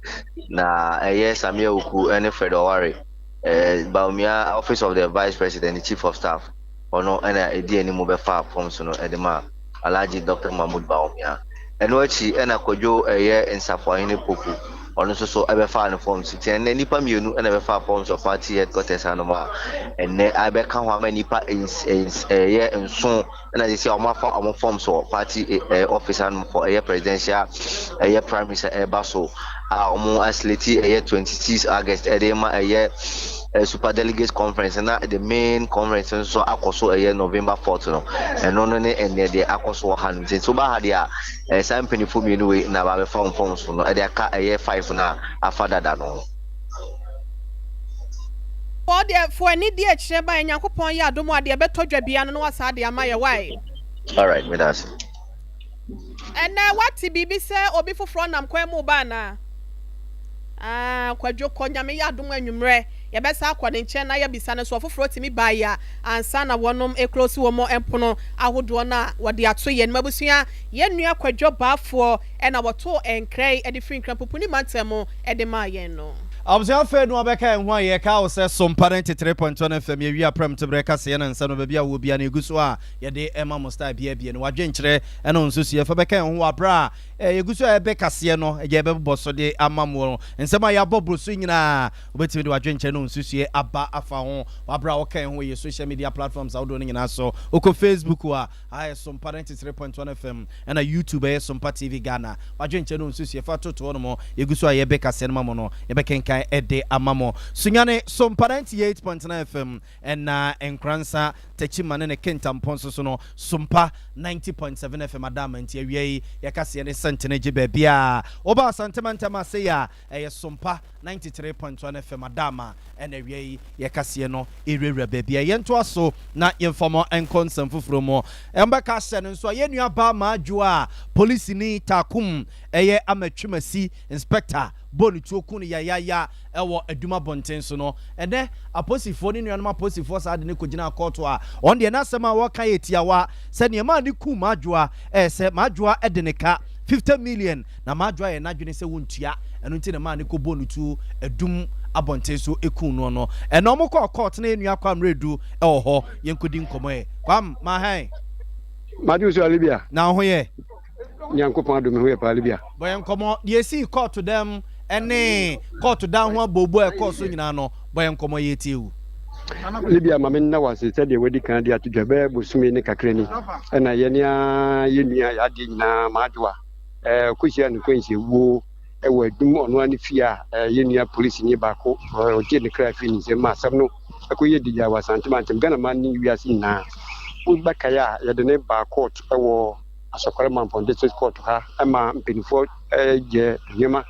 na ɛyɛ Samia Oku ne Fred Oware eh, Bawumia Office of the Vice President, the Chief of Staff, ɔno ɛna ɛdi anim bɛfa forms no ɛde ma Alhaji Doctor Mahmood Bawumia. Ɛno akyi ɛna Kwadwo ɛyɛ Nsafoahene Poku, ɔno nso so ɛbɛfaa ne forms. Nti ɛnnɛ nnipa mmienu ɛna ɛbɛfaa forms wɔ party headquarters hanom a ɛnnɛ abɛka ho ama nnipa ɛyɛ nson ɛna sisi a wɔafa wɔn forms wɔ party office hanom for ɛyɛ presidential ɛyɛ primaries a ɛreba so a wɔn asleti ɛyɛ 26 August ɛde ma ɛyɛ Super Delegates Conference na the main conference nso akɔ so ɛyɛ November 4th no. Ɛno no ne ɛnɛ deɛ akɔ so wɔ ha no. Nti nso ba ha deɛ a saa mpanimfoɔ mmienu wei na ba abɛfa wɔn forms no ɛde aka ɛyɛ 5 no a afa dada no ho.
Wɔ deɛ fo ani di akyire ba yɛ Nyankopɔn yɛ adom a deɛ ɛbɛtɔ dwa biara no na wasaa de ama yɛ wai.
Alright, meda ase.
Ɛnɛ wate biribi sɛ obi foforɔ nam kwan mu reba anaa? Aah Kwadwo kɔ, Nyame yɛ adom a anwummerɛ yɛbɛsan akɔ ne nkyɛn na yɛabisa no sɛ ɔfoforɔ tumi baeɛ a ansa na wɔnom close wɔn mpono ahodoɔ no a wɔde ato yɛn. M'abusua, yɛn nua Kwadwo Baafoɔ na wɔtoo nkra yi de firi Nkrampopuni mantam mu de maa yɛn no.
Abusua afei no abɛka yɛn ho a yɛka wo sɛ Sompa 93.1 FM yɛwie aprɛmtoberɛ kaseɛ ne nsɛm no baabi a wowɔ biara no yɛgu so a yɛde ma mo style biabie no wadwenkyerɛ ne wo nsusuiɛ fa bɛka yɛn ho wɔ aberɛ a Yɛgu so a yɛbɛ kaseɛ no, agya yɛbɛbobɔ so de ama mo no. Nsɛm a yɛabɔ boro so nyinaa, wobɛtumi de w'adwenkyerɛ ne wo nsusuiɛ aba afa ho wɔ aberɛ a woka yɛn ho wɔ yɛn social media platforms ahodoɔ no nyinaa so. Wokɔ Facebook a, aha yɛ Sompa 93.1 FM, ɛna YouTube ɛyɛ Sompa TV Ghana. W'adwenkyerɛ ne wo nsusuiɛ fa toto hɔ nom. Yɛgu so a yɛbɛ kaseɛ no ma mo no, yɛbɛkenkan de ama mo. Sunyani, Sompa 98.9 FM, Ɛna Nkoransa, Techiman ne ne Kintampo nso so no, Sompa 90.7 FM Adama nti awia yi yɛkaseɛ ne sɛntene gye baabiara. Woba Asante mantam ase yi a, ɛyɛ Sompa 93.1 FM Adama ɛna awia yi yɛkaseɛ no ɛwurawura baabiara. Yɛntoa so na yɛmfa mo nkɔ nsɛm foforɔ mu. Ɛmbɛka ahyɛ no nso a, yɛn nua baa Maadwo a polisini Takum ɛyɛ ama Twumasi Inspector bɔɔ ne tuo ku no yayaya wɔ Adum abɔnten so no, ɛnnɛ apolisifoɔ ne nuanom apolisifoɔ saa de no kɔgyinaa kɔɔto a wɔn deɛ n'asɛm a wɔka yɛ tiawa sɛ nea ɛmaa ne kum Madwoa ɛyɛ sɛ Madwoa de ne ka 50 million na Madwoa yɛ n'adwene sɛ wɔntua ɛno nti na ɛmaa ne kɔbɔɔ no tuo Adum abɔnten so kum noɔ no. Ɛnnɛ wɔn kɔɔ kɔɔto na yɛn nua Kwam Redu wɔ hɔ yɛnkɔdi nkɔmmɔ ɛ. Kwam, mahan.
Madwo so Alibia.
Na wo ho yɛ?
Nyankopɔn adom me ho yɛ paa Libya.
Bɔ yɛn nkɔmmɔ. Deɛ ɛsii kɔɔto dɛm ne kɔɔto dan ho abooboo a ɛkɔɔ so nyinaa no, bɔ yɛn nkɔmmɔ, yɛretie wo.
Libya ma menna wo ase sɛdeɛ wadi kan de ato dwa bɛyɛ bosome ne kakra ni ɛna yɛne ara yɛn nua yɛ adeɛ nyinaa Maadwoa ɔkɔhyia no kwanhyia wuo ɛwɔ adum ɔno ara ne fie a yɛn nua polisini baako ɔgye ne kra firi ne nsam ma asɛm no ɛkɔyɛ digya wɔ Asante mantam Ghana man ne wiase nyinaa wobɛkae a yɛde ne baa court ɛwɔ Asɔkɔre Mampong District Court ha ma mpanimfoɔ yɛ nneɛma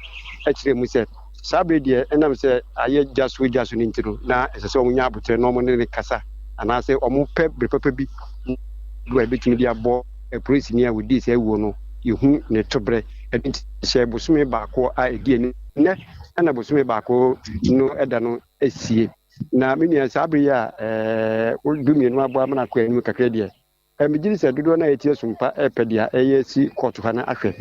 kyerɛ mu sɛ saa bere deɛ ɛnam sɛ ayɛ gya so gya so no nti no na ɛsɛ sɛ wɔnya aboterɛ na wɔne ne kasa anaasɛ wɔpɛ bere papa bi do a ɛbɛtumi de abɔ polisini a wɔdii saa awuo no yɛhu ne toberɛ. Ɛno nti hyɛ bosome baako a ɛdi anim nnɛ ɛna bosome baako no ɛda no asie. Na me nua, saa bere yi a ɛɛ 12 abɔ amena akɔ anim kakra deɛ, Megye di sɛ dodoɔ no a yɛtie sompa repɛ deɛ ɛyɛ asi kɔɔto ha no ahwɛ.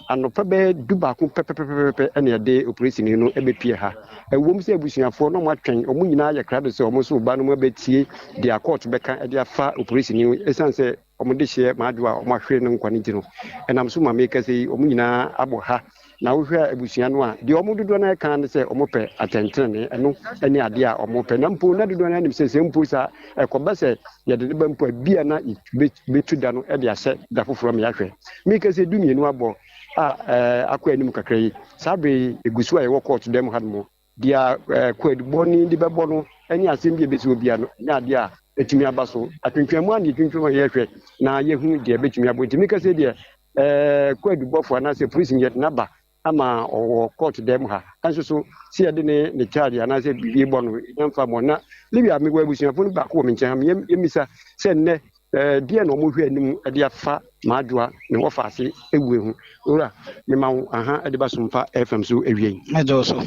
Anɔpa bɛyɛ 11 pɛpɛpɛpɛpɛ na yɛde opolisini no bɛpue ha. Ɛwom sɛ abusuafoɔ no wɔatwɛn, wɔn nyinaa ayɛ krado sɛ wɔn nso reba no wɔabɛtie deɛ kɔɔto bɛka de afa opolisini no ɛsiane sɛ wɔn dehyeɛ Madwo a wɔahwere no nkwa no nti no. Ɛnam so ma mekasa yi, wɔn nyinaa abɔ ha. Na wohwɛ abusua no a, deɛ wɔn dodoɔ no ara ka ne sɛ wɔpɛ atɛntenenee, ɛno ne adeɛ a wɔpɛ. Na mpo na dodoɔ no ara nim sɛ sɛ mpo saa ɛkɔba sɛ yɛde no ba mpo a, ebia na yɛbɛtu da no de ahyɛ da foforɔ ma yɛahwɛ. Meka sɛ 12 abɔ a akɔ anim kakra yi, saa berɛ yi ɛgu so a yɛwɔ kɔɔto dan mu hanom. Deɛ kwaadubɔni de bɛbɔ no ne asɛm bi a ɛbɛsi hɔ biara no, ɛnyɛ adeɛ a ɛtumi aba so. Atwentwɛn mu a na yɛtwentwɛn mu a yɛhwɛ na yɛhu deɛ ɛbɛtumi abɔ. Nti meka sɛ deɛ kwaadubɔfoɔ anaasɛ polisi yɛde no aba ama ɔwɔ kɔɔto dan mu ha. Nso so sɛ yɛde ne ne charge anaasɛ biribi bɔ no, yɛmfa mmɔ. Na Libya mewɔ abusuafoɔ no baako wɔ me nkyɛn ha, yɛmmisa sɛ nnɛ Deɛn na wɔhwɛ anim de afa m'adwoa ne wɔfaase awue ho? Owura, mema wo aha de ba Sompa FM so awia yi.
Mɛgye wo so.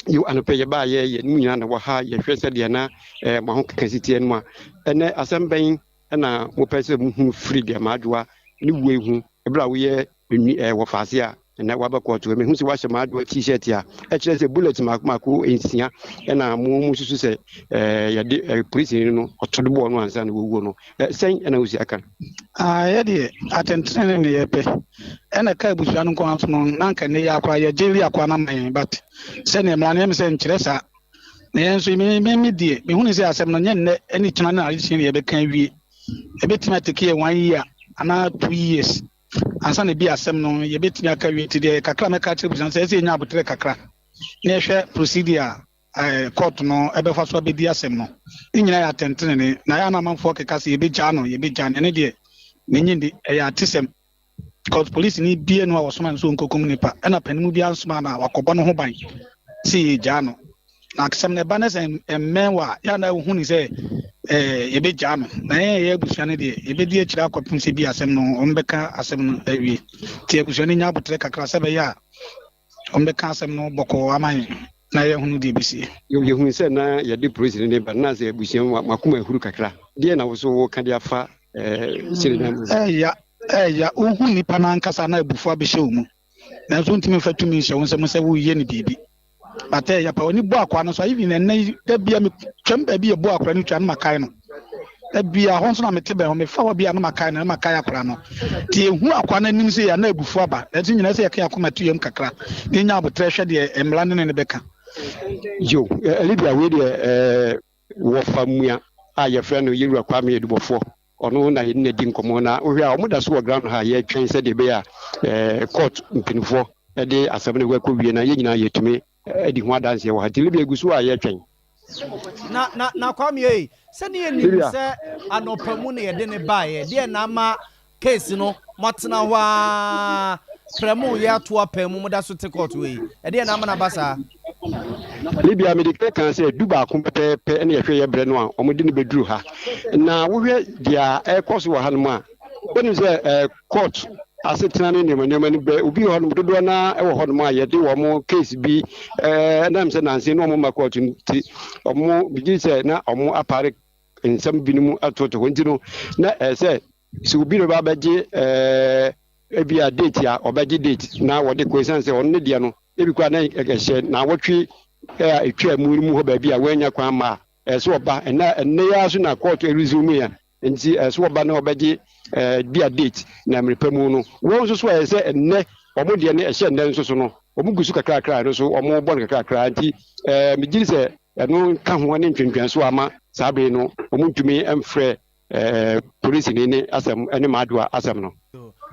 Yo, anɔpa yi yɛbaeɛ, yɛn mu nyinaa na wɔ ha, yɛhwɛ sɛdeɛ na mo ahokeka si teɛ no a, ɛnnɛ asɛm bɛn na mopɛ sɛ mohunu firi deɛ m'adwoa ne wuo yi ho, berɛ a woyɛ nwi wɔfaase a Ɛnɛ waba kɔɔto. Mehu sɛ wahyɛ m'adoa t-shirt a ɛkyerɛ sɛ bullet mako mako nsia ɛna mo mo susu sɛ ɛɛ yɛde ɛɛ polisini no ɔto de bɔɔ no ansa na wɔwuo no. Ɛ sɛn ɛna wosi aka?
Ah, yɛ deɛ atɛntrenee ne yɛpɛ. Ɛna ɛka abusua no nko ara so no, na anka nnɛ yi ara koraa yɛgye Leah koraa no ama yɛn, but sɛdeɛ mmara no yɛ me sɛ nkyerɛ saa. Na yɛn nso, me me me deɛ, mehunu sɛ asɛm no nyɛ nnɛ ne kyena ne adekyee na yɛbɛka awie. Ɛbɛtumi atake yɛn one year anaa 2 years ansa na ebi asɛm no yɛbɛtumi aka wie. Nti deɛ kakra mɛka akyerɛ abusua no sɛ ɛsɛ yɛnya aboterɛ kakra na yɛhwɛ procedure a court no ɛbɛfa so abɛdi asɛm no. Ne nyinaa yɛ atɛntenene na ɛyɛ a na amanfoɔ keka sɛ yɛbɛgyaa no, yɛbɛgyaa no. Ɛno deɛ menye ndi, ɛyɛ atesɛm. Because polisi ni bie no a wɔsoma no sɛ ɔnkɔkum nipa, ɛna panimu bi ansoma no a wakɔbɔ no ho ban sɛ yɛgyaa no. Na asɛm no ɛba no sɛ mmɛn wɔ a, yɛ na wohu ne sɛ yɛbɛgyaa no. Na yɛn yɛyɛ abusua no deɛ, yɛbɛdi akyire akɔpem sɛ bi asɛm no wɔbɛka asɛm no awie. Nti abusua no nya aboterɛ kakra sɛ ɛbɛyɛ a wɔbɛka asɛm no bɔkɔɔ ama yɛn na yɛahunu deɛ ɛbɛsie.
Yɛhunu sɛ na yɛde polisini no reba no, na sɛ abusua mu mo akoma ahuru kakra. Deɛn na wo nso woka de afa sɛdeɛ na.
Ɛɛya, ɛɛya. Wohu nnipa no ankasa na abufuo abɛhyɛ wo mu. Nanso wontumi mfa tumi nhyɛ wo nsam sɛ woreyɛ no biribi. But ɛyɛ pa, w'ani bɔ akoa no so a, even ɛnnɛ yi, da bia metwam baabi yɛbɔ akora no twa no makae no. Da bia hɔ nso na mete bɛn hɔ, mefa hɔ bia no makae no, na makae akora no. Nti yɛhu akoa no anim sɛ yɛ na abufuo aba. Nanso nyinaa sɛ yɛka yɛn akoma to yam kakra na yɛnya aboterɛ hwɛ deɛ mmara no ne no bɛka.
Yo, Lydia wei deɛ wɔfa mua a yɛfrɛ no Yɛwura Kwame Adubɔfoɔ. Ɔno na yɛne no adi nkɔmmɔ na wohwɛ a wɔda so wɔ ground ha a yɛretwɛn sɛdeɛ ɛbɛyɛ a court mpanimfoɔ de asɛm no bɛkɔ wie na yɛn nyinaa yɛtumi adi ho adanseɛ wɔ ha. Nti Libya gu so a yɛretwɛn.
Na na na Kwame ei, sɛdeɛ yɛnim sɛ anɔpa mu na yɛde no baeɛ, deɛ na ama Case no moatena hɔ aa prɛ mo yɛ ato apaa mu moda so te court wei ɛdeɛn na ama no aba saa.
Libya mede kan kaa sɛ 11 pɛpɛɛpɛ na yɛhwɛ yɛ berɛ no a wɔde no bɛduru ha. Na wohwɛ deɛ ɛrekɔ so wɔ hanom a, wonim sɛ court asetena ne nneɛma nneɛma no bɛ obi wɔ hɔnom dodoɔ no ara wɔ hɔnom a yɛde wɔn case bi ɛnam sɛ nanse na wɔn mma court nti wɔn gye sɛ na wɔn apare nsɛm binom atoto hɔ nti no na ɛyɛ sɛ sɛ obi reba abɛgye ɛɛ ebi a date a ɔbɛgye date na wɔde kɔ esan sɛ ɔno ne deɛ no ebi koraa na ɛhyɛ naawɔtwe a etwa mu mu hɔ baabi a wɔanya kwan ma a ɛsɛ ɔba ɛna ɛnɛ yi ara so na court resume a nti ɛsɛ ɔba na ɔbɛgye ɛɛ bi a date na mmerɛ mu no wɔn nso so ɛyɛ sɛ ɛnɛ wɔn deɛ no ɛhyɛ nnɛ nso so no wɔn gu so kakrakra ɛno nso wɔn bɔ no kakrakra nti ɛɛ megye sɛ ɛno ka ho ne ntwentwɛnso ama saa bere no wɔn ntumi mfrɛ polisini ne asɛm ne Maadoa asɛm no.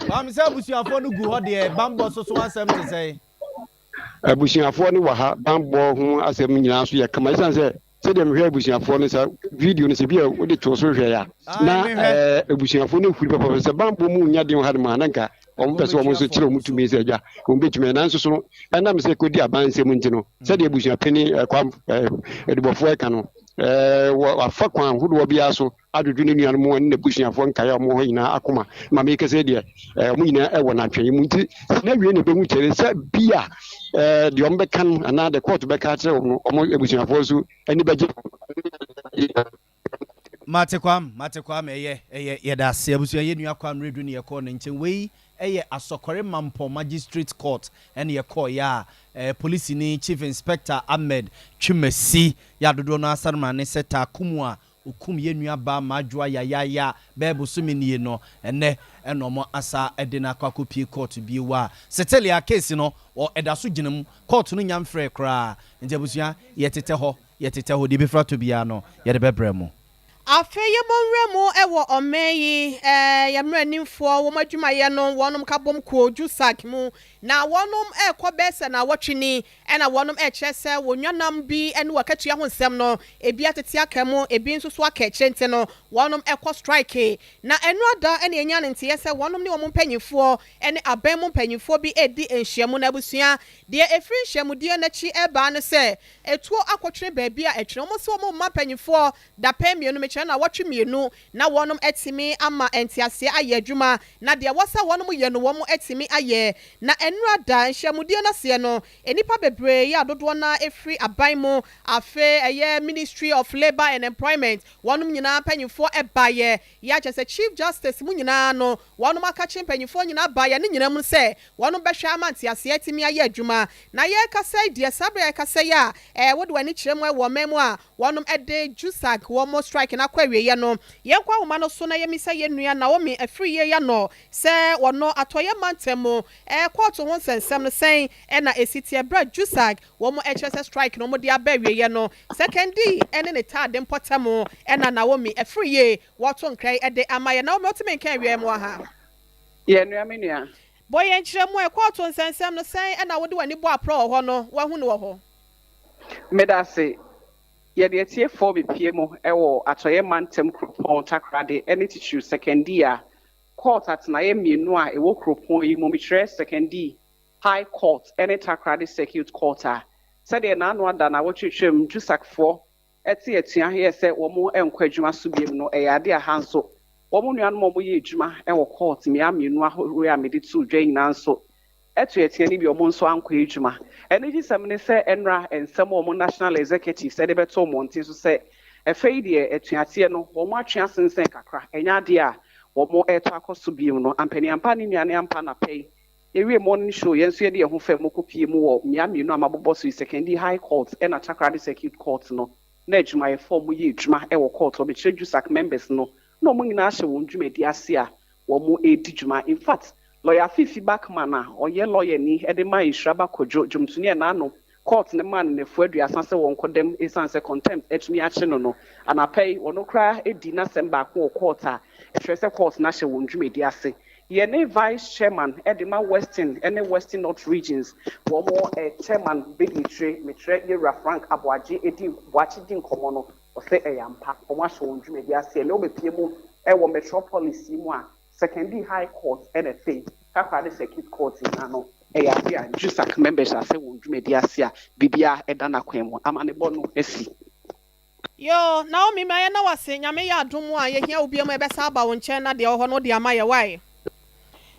Maame sɛ abusuafoɔ no gu hɔ deɛ, bambɔ so so asɛm te sɛn?
Abusuafoɔ no wɔ ha, bambɔ ho asɛm nyinaa nso yɛ kama. Ɛsiane sɛ sɛdeɛ mehwɛ abusuafoɔ no sa video no sɛ bi a wode too so hwɛ a na abusuafoɔ no huri papa sɛ bambɔ mu nya den wɔ ha no mu a na nka wɔn pɛ sɛ wɔn nso kyerɛ wɔn tumi sɛ agya wɔn bɛtumi. Nanso so no ɛnam sɛ kɔdi aban nsɛm nti no sɛdeɛ abusuapani kwam adubɔfoɔ ɛka no wafa kwan hodoɔ biara so. adwodwo ne nuanom ne n'abusuafoɔ nkaeɛ a wɔwɔ hɔ nyinaa akoma ma mekasa yi deɛ wɔn nyinaa wɔ n'atwɛn mu nti sɛ na wie na ɛbɛhu kyerɛ sɛ bi a deɛ wɔn bɛka no anaa deɛ court bɛka akyerɛ wɔn no wɔn abusuafoɔ nso ani bɛgye.
Mate Kwam, mate Kwam, ɛyɛ, ɛyɛ, yɛda ase abusua, yɛ nua Kwam Redu ne yɛkɔɔ ne nkyɛn. Wei ɛyɛ Asɔkɔre Mampɔn Magistrate Court ɛne yɛkɔɔ yɛ a polisini Chief Inspector Ahmed Twumasi yɛ adodoɔ no asarema ne sɛ Taakumu a okum yɛn nua baa Madwoa yayaaya bɛyɛ bosome nie no, ɛnnɛ ɛna ɔmo asa de no akɔ akɔpie court bio a Setelia case no wɔ ɛda so gyina mu, court no nya mfrɛɛ koraa, nti abusua yɛtetɛ hɔ, yɛtetɛ hɔ, deɛ ɛbɛfiri atɔ biara no yɛde bɛbrɛ mo.
Afei yɛmmɔ nwura mu wɔ ɔman yi yɛn mmaranimfoɔ wɔn adwumayɛ no wɔnom ka bom kuo JUSAG mu na wɔnom rekɔ bɛyɛ sɛ naawɔtwe ni na wɔnom rekyerɛ sɛ wɔn nwanam bi ne wɔn akatua ho nsɛm no ebi atete aka mu ebi nso so aka akyire nti no wɔnom rekɔ strike. Na ɛno ada na yɛnya no nteɛ sɛ wɔnom ne wɔn mpanyinfoɔ ne aban mu mpanyinfoɔ bi redi nhyiamu. Na abusua deɛ ɛfiri nhyiamudie no akyi reba ne sɛ etuo akɔtwene baabi a ɛtwene wɔn sɛ wɔn mma mpanyinfoɔ Dapɛn mmienu, mekyerɛ nnawɔtwe mmienu, na wɔnom atumi ama nteaseɛ ayɛ adwuma, na deɛ ɛwɔ sɛ wɔnom yɛ no wɔn atumi ayɛ. Na nnora da, nhyiamudie no aseɛ no, nnipa bebree yi a dodoɔ no ara firi aban mu, afei ɛyɛ Ministry of Labour and Employment, wɔnom nyinaa mpanyinfoɔ baeɛ, yɛ a kyerɛ sɛ Chief Justice mu nyinaa no, wɔnom akakye mpanyinfoɔ nyinaa baeɛ, ne nyinaa mu sɛ wɔnom bɛhwɛ ama nteaseɛ atumi ayɛ adwuma. Na yɛrekasa yi deɛ, saa berɛ a yɛrekasa yi a, ɛɛ wode w'ani kyerɛ mu wɔ ɔman mu a, Wɔnom de JUSAG wɔn strike no akɔ awieɛ no, yɛnkɔ ahoma no so na yɛmmisa yɛn nua Naomi Afriyie Yanor sɛ wɔno Atɔeɛ mantam mu kɔɔto ho nsɛnsɛm no sɛn na ɛsi teɛ berɛ a JUSAG wɔn kyerɛ sɛ strike no wɔde aba awieɛ no. Sekandi ne ne taade mpɔtam na Naomi Afriyie wɔto nkra yi de ama yɛn. Naomi wotumi nka awieɛ mu wɔ ha?
Yɛ nua me nua.
Bɔ yɛn nkyerɛmu ɛ, kɔɔto nsɛnsɛm no sɛn na wode w'ani bɔ aprɔ wɔ hɔ no woahu no wɔ hɔ?
Medase. Yɛde atiefoɔ bepue mu wɔ Atɔeɛ Mantam kuropɔn Takoradi ne titiriw Sekondi a kɔɔt atenaeɛ mmienu a ɛwɔ kuropɔn yi mu, mekyerɛ Sekondi High Court ne Takoradi Circuit Court a sɛdeɛ n'ano ada naawɔtwe twam JUSACfoɔ te atua yɛɛ sɛ wɔn nkɔ adwuma so biom no, ɛyɛ adeɛ a ha nso wɔn nuanom a wɔyɛ adwuma wɔ kɔɔt mmea mmienu ahoroɔ a mede too dwa yi nyinaa nso Atuateɛ no bi wɔn nso ankɔ adwuma. Anigyesɛm ne sɛ ɛnora nsɛm a wɔn National Executives de bɛtoo mmɔnten so sɛ ɛfɛ yi deɛ atuateɛ no wɔn atwe asensɛn kakra, ɛnyɛ adeɛ a wɔn retɔ akɔ so bio no. Ampaniampa ne nnuane ampa anapa yi yɛwie morning show yɛn nso yɛde yɛn ho fam kɔpie mu wɔ mmea mmienu a mabobɔ so yi, Sekondi High Court ɛna Takoradi Circuit Court no na adwumayɛfoɔ a wɔyɛ adwuma wɔ court hɔ, mekyerɛ JUSAC members no, na wɔn nyinaa hyɛ wɔn dwumadi ase a wɔredi dwuma. In fact, Lɔya Fiifi Buckman a ɔyɛ lɔyani de ma Nhyiraba Kojo, dwomtoni a n'ano court no maa no nnafua aduasa sɛ wɔnkɔda mu esiane sɛ contempt atumi akye no no, anapa yi ɔno koraa di n'asɛm baako wɔ court a ɛkyerɛ sɛ court no ahyɛ wɔn dwumadi ase. Yɛne Vice Chairman de ma Western ne Western North Regions wɔn Chairman bɛdi akyire, mekyerɛ Yɛwura Frank Aboagye di Boakye di nkɔmmɔ no, ɔsɛ ɛyɛ ampa, wɔahyɛ wɔn dwumadi ase. Ɛnnɛ wobɛpue mu wɔ Metropolis yi mu a, Sekondi High Court na ɛte Takoradi Circuit Court nyinaa no, ɛyɛ ade a JUSAC members ahyɛ wɔn dwumadi ase a biribiara da n'akwan mu. Amanebɔ no asi.
Yoo Naomi ma yɛnna wo ase Nyame yɛ adom a yɛhia wo biom a yɛbɛsan aba wo nkyɛn na deɛ ɛwɔ hɔ no wode ama yɛ wai.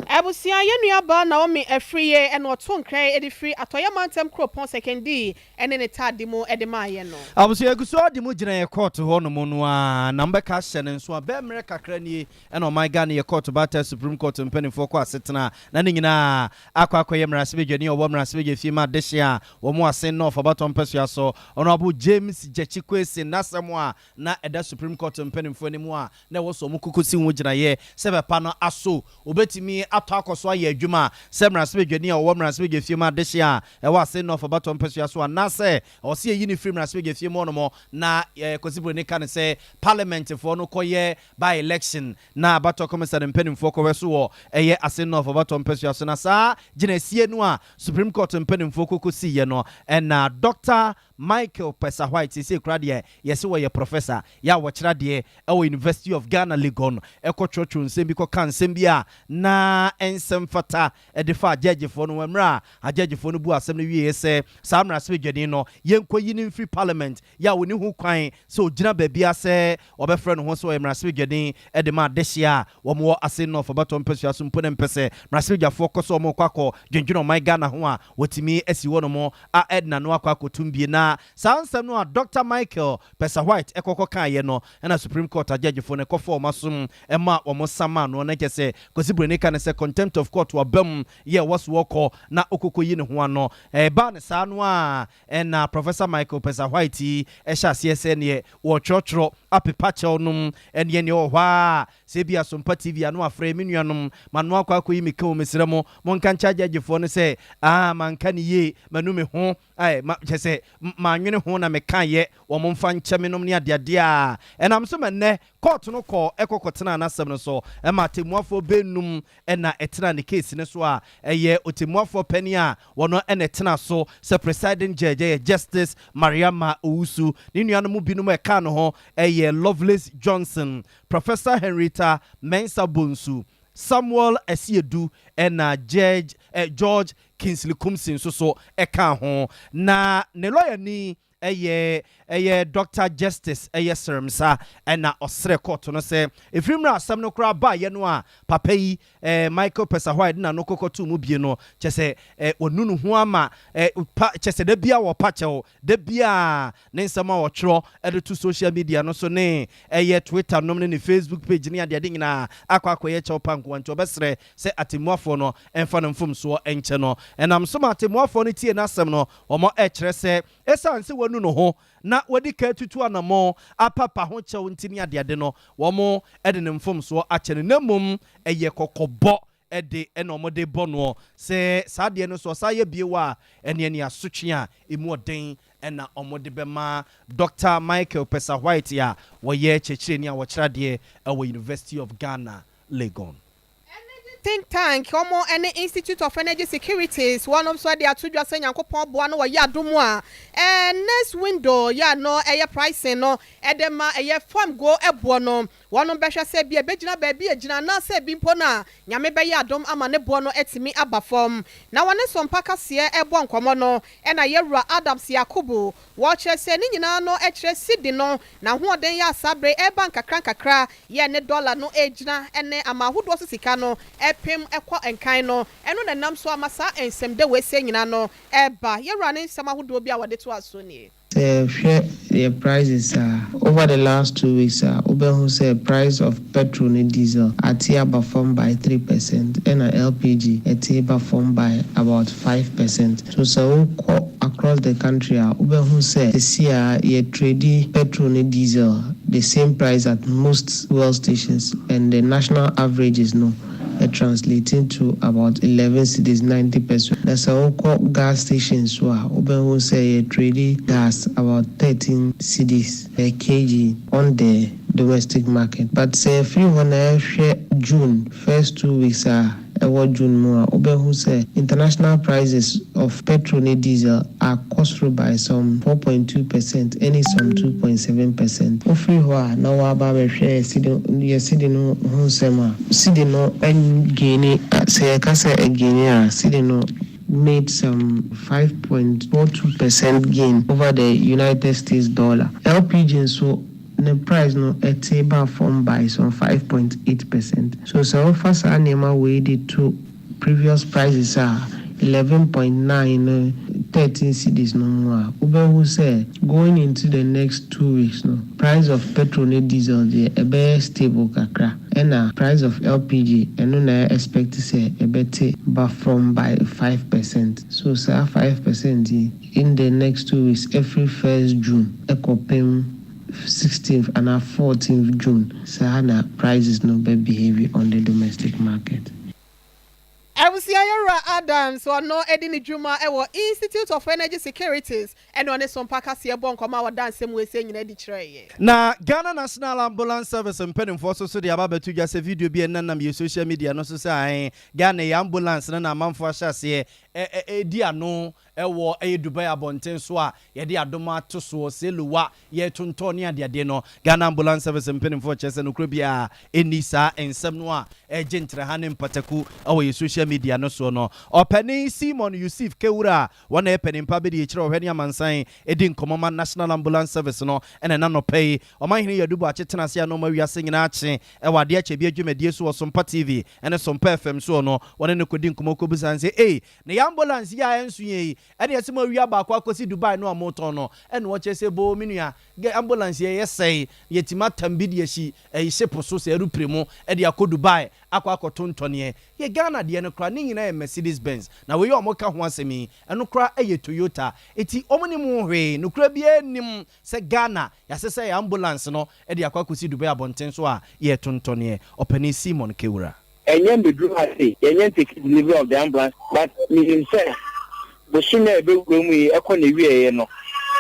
Abusua yɛn nua baa Naomi Afriyie ɛna ɔto nkra yi de firi Atɔeɛ mantam kuropɔn Sekondi ne ne taade mu de maa yɛn no.
Abusua yɛgu so ara de mu gyina yɛ kɔɔto hɔ nom no ara na mobɛka ahyɛ no nso a bɛɛ mmerɛ kakra nie ɛna ɔman Ghana yɛ kɔɔto baatan Supreme Court mpaninfoɔ kɔ asetena na ne nyinaa akɔ akɔyɛ mmarahyɛbadwani a ɔwɔ mmarahyɛbadwa fie ma adehye a wɔn wɔ Asen North abatoɔ mpɛsoa so Honourable James Gyakye Quayson n'asɛm a na ɛda Supreme Court mpaninfoɔ anim a na ɛwɔ sɛ wɔkokosi ho gyinaeɛ sɛ bɛpa no aso obetumi atɔ akɔ so ayɛ adwuma sɛ mmarahyɛbadwani a ɔwɔ mmarahyɛbadwafie mu adehye a ɛwɔ Asen North abatoɔ mpɛsoa so anaasɛ ɛwɔ sɛ yɛyi no firi mmarahyɛbadwafie mu hɔnom na Kwasi Broni ka no sɛ parliamentfoɔ no kɔyɛ by election na abatoɔ kɔmisa no mpanimfoɔ kɔhwɛ so wɔ ɛyɛ Asen North abatoɔ mpɛsoa so. Na saa gyinasie no a Supreme Court mpanimfoɔ kɔkɔsiiɛ no na Dɔkta. Michael Pesa White, seesei koraa deɛ yɛse wɔyɛ Professor, yɛ a wɔkyerɛ adeɛ wɔ University of Ghana Legon, kɔ twerɛtwerɛ nsɛm bi kɔka nsɛm bi a na ɛnsɛ mfata de fa agyɛɛgyefoɔ no ho mmerɛ a agyɛɛgyefoɔ no buu asɛm no wieeɛ sɛ saa mmarahyɛbadwani no yɛnkɔyi no mfiri Parliament yɛ a ɔnni ho kwan sɛ ɔgyina baabiara sɛ ɔbɛfrɛ ne ho sɛ ɔyɛ mmarahyɛbadwani de ma adehyeɛ a wɔwɔ Ase North abatoɔ mpasua so mpo na mpɛ sɛ mmarahyɛbadwafoɔ kɔ sɛ wɔrekɔ akɔ dwendwene ɔman Ghana ho a wɔtumi asi hɔ nom a ɛde n'ano akɔ akɔtum bie. Na saa nsɛm no a Dɔkta Michael Pesa White kɔkɔ kaeɛ no na Supreme Court agyɛgyefoɔ no kɔfaa wɔn asom maa wɔn sa maa noɔ na kyerɛ sɛ Kwasi Broni ka no sɛ contempt of court waba mu yɛ ɛwɔ so ɔkɔ na ɔkɔkɔyi ne ho ano. Ɛbaa no saa no ara na Professor Michael Pesa White yi hyɛ aseɛ sɛ neɛ wɔretwerɛtwerɛ apepa kyɛw nom ɛneɛ neɛ ɔwɔ hɔ ara sɛ ebia Sompa TV ano afrɛ me nuanom mano akɔ akɔyi me ka o mesrɛ mo monka nkyɛ agyɛgyefoɔ no sɛ ah manka no yie manu me ho Ae, ma, kyerɛ sɛ, mannwene ho na mekaeɛ, wɔn mfa nkyɛ me nom ne adeadeɛ a ɛnam so ma nnɛ kɔɔto no kɔɔ ɛkɔ kɔtenaa n'asɛm no so ma atɛmmuafoɔ bɛnum na ɛtenaa ne case no so a ɛyɛ ɔtɛmmuafoɔ panin a wɔno na ɛtena so sɛ presiding judge ɛyɛ Justice Mariama Owusu. Ne nuanom mu binom a ɛkaa ne ho yɛ Lovelace Johnson, Professor Henrietta Mensah Bonsu, Samuel Asiedu ɛna Judge eh, George Kingsley Kumsi nso so ka ho. Na ne lɔyani yɛ yɛ Dɔkta Justice yɛ Seremsa na ɔsrɛ kɔɔto no sɛ ɛfiri mmerɛ a asɛm no koraa baeɛ no a papa yi Michael Pesa-White de n'ano kɔkɔtoo mu bie no kyerɛ sɛ wanu ne ho ama pa kyerɛ sɛ da biara wɔpa kyɛw da biara ne nsɛm a ɔtwerɛ de to social media no so ne ɛyɛ Twitter nom ne ne Facebook page ne adeade nyinaa akɔ akɔyɛ kyɛw pa nkoa nti ɔbɛsrɛ sɛ atemmuafoɔ no mfa no mfomsoɔ nkyɛ no. Ɛnam so ma atemmuafoɔ no tiee n'asɛm no, wɔkyerɛ sɛ ɛsiane sɛ wanu ne ho na wadi kan atutu anammɔn apapa ho kyɛw nti ne adeade no, wɔde ne mfomsoɔ akyɛ no, na mmom ɛyɛ kɔkɔbɔ de na wɔde rebɔ noɔ sɛ saa adeɛ no sɛ ɔsan yɛ bio a, ɛneɛ ne asotwe a ɛmu ɔden na wɔde bɛma Dɔkta Michael Pesa-White a wɔyɛ kyerɛkyerɛni a wɔkyerɛ adeɛ wɔ University of Ghana, Legon.
Energy Think Tank, wɔn ne Institute of Energy Securities, wɔnom nso de ato dwa sɛ Nyankopɔn boa no wɔyɛ adom a, next window yɛ a no ɛyɛ pricing no de ma ɛyɛ fam go boɔ no, wɔnom bɛhwɛ sɛ ebia ɛbɛgyina baabi a ɛgyina anaasɛ ebi mpo no a Nyame bɛyɛ adom ama ne boɔ no atumi aba fam. Na wɔne Sompa Kaseɛ ɛrebɔ nkɔmmɔ no ɛna Yɛwura Adams Yakubu Wɔkyerɛ sɛ ne nyinaa no kyerɛ cedi no n'ahoɔden yɛ a saa bere ɛreba nkakrankakra yɛ ne dɔla no regyina ne aman ahodoɔ so sika no repem kɔ nkan no. Ɛno na ɛnam so ama saa nsɛmdɛ weisei nyinaa no reba. Yɛwura ne nsɛm ahodoɔ bi a wɔde toaa so nie.
Sɛ yɛhwɛ yɛ prices a, over the last 2 weeks a, wobɛhu sɛ price of petrol ne diesel ate aba fam by 3% ɛna LPG ɛte ba fam by about 5%. So sɛ wokɔ across the country a, wobɛhu sɛ sɛsi a yɛ trade petrol ne diesel the same price at most fuel stations, and the national averages no translating to about 11 cedis 90 pesewas. Na sɛ wokɔ gas stations so a, wobɛhu sɛ yɛ trade gas about 13 cedis per kg on the domestic market. But sɛ yɛfiri hɔ na yɛhwɛ June first 2 weeks a ɛwɔ June mu a, wobɛhu sɛ international prices of petrol ne diesel akɔ soro by some 4.2% ɛne some 2.7%. Wofiri hɔ a na woaba abɛhwɛ yɛ cedi no ho nsɛm a, cedi no gain. Sɛ yɛka sɛ ɛgain a, cedi no made some 5.42% gain over the United States dollar. LPG nso ne price no ɛte ba fam by some 5.8%. So sɛ wofa saa nneɛma wei de to previous prices a 11.9 no 13 cedis no mu a, wobɛhu sɛ going into the next 2 weeks no, price of petrol ne diesel deɛ ɛbɛyɛ stable kakra, ɛna price of LPG ɛno na expect sɛ ɛbɛte ba fam by 5%. So saa 5% yi in the next 2 weeks, every 1st June ɛkɔpem 16th anaa 14th June, saa na prices no bɛ behave on the domestic market.
Abusua. Abusua Yɛwura Adams ɔno di ne dwuma wɔ Institute of Energy Securities ɛna ɔne Sompa Kaseɛ bɔ nkɔmmɔ a ɔda nsɛm wei sei nyina adi kyerɛɛ yɛn.
Na Ghana National Ambulance Service mpanimfoɔ nso so de aba abɛto dwa sɛ video bi a ɛnenam yɛn social media no so sɛ ae Ghana yi ambulance no na amanfoɔ ahyɛ aseɛ redi ano wɔ ɛyɛ Dubai abɔnten so a yɛde adom ato soɔ sɛ luwa yɛretontɔn ne adeadeɛ no. Ghana Ambulance Service mpanimfoɔ kyerɛ sɛ nokorɛ biara nni saa nsɛm no a ɛregye ntraha ne mpataku wɔ yɛn social media no soɔ no. Ɔpanin Simon Yusif Kewura a wɔn na ɛyɛ panin pa abɛdi akyire ɔhwɛ ne amansan di nkɔmmɔ ma National Ambulance Service no na ɛna nɔpa yi Ɔmanhene Yadu Boakye tena ase a na ɔma wiase nyinaa kye wɔ adeɛ akyɛ bi adwumadie so wɔ Sompa TV ne Sompa FM soɔ no wɔne no kɔdi nkɔmmɔ kɔbisa no sɛ ei na yɛ ambulance yi a ɛnso yɛn yi ɛne ɛsɛ mo awia baako akɔsi Dubai no a motɔn no ɛna ɔkyerɛ sɛ boo me nua gɛ ambulance yi ɛyɛ sɛe yɛtumi atam bi de asi ɛyi ship so sɛ aeroplane mu de akɔ Dubai akɔ akɔto ntɔneɛ yɛ Ghana deɛ no koraa ne nyinaa yɛ Mercedes Benz na wei a wɔka ho asɛm yi ɛno koraa ɛyɛ Toyota eti wɔn nim ho hwee nokorɛ biara nnim sɛ Ghana yɛasesa yɛ ambulance no de akɔ akɔsi Dubai abɔnten so a yɛretontɔneɛ Ɔpanin Simon Kewura.
Ɛnyɛ mbeduru ha sei, yɛnyɛ ntake delivery of the ambulance but menim sɛ bosome a yɛbɛwura mu yi ɛkɔ n'awieɛ no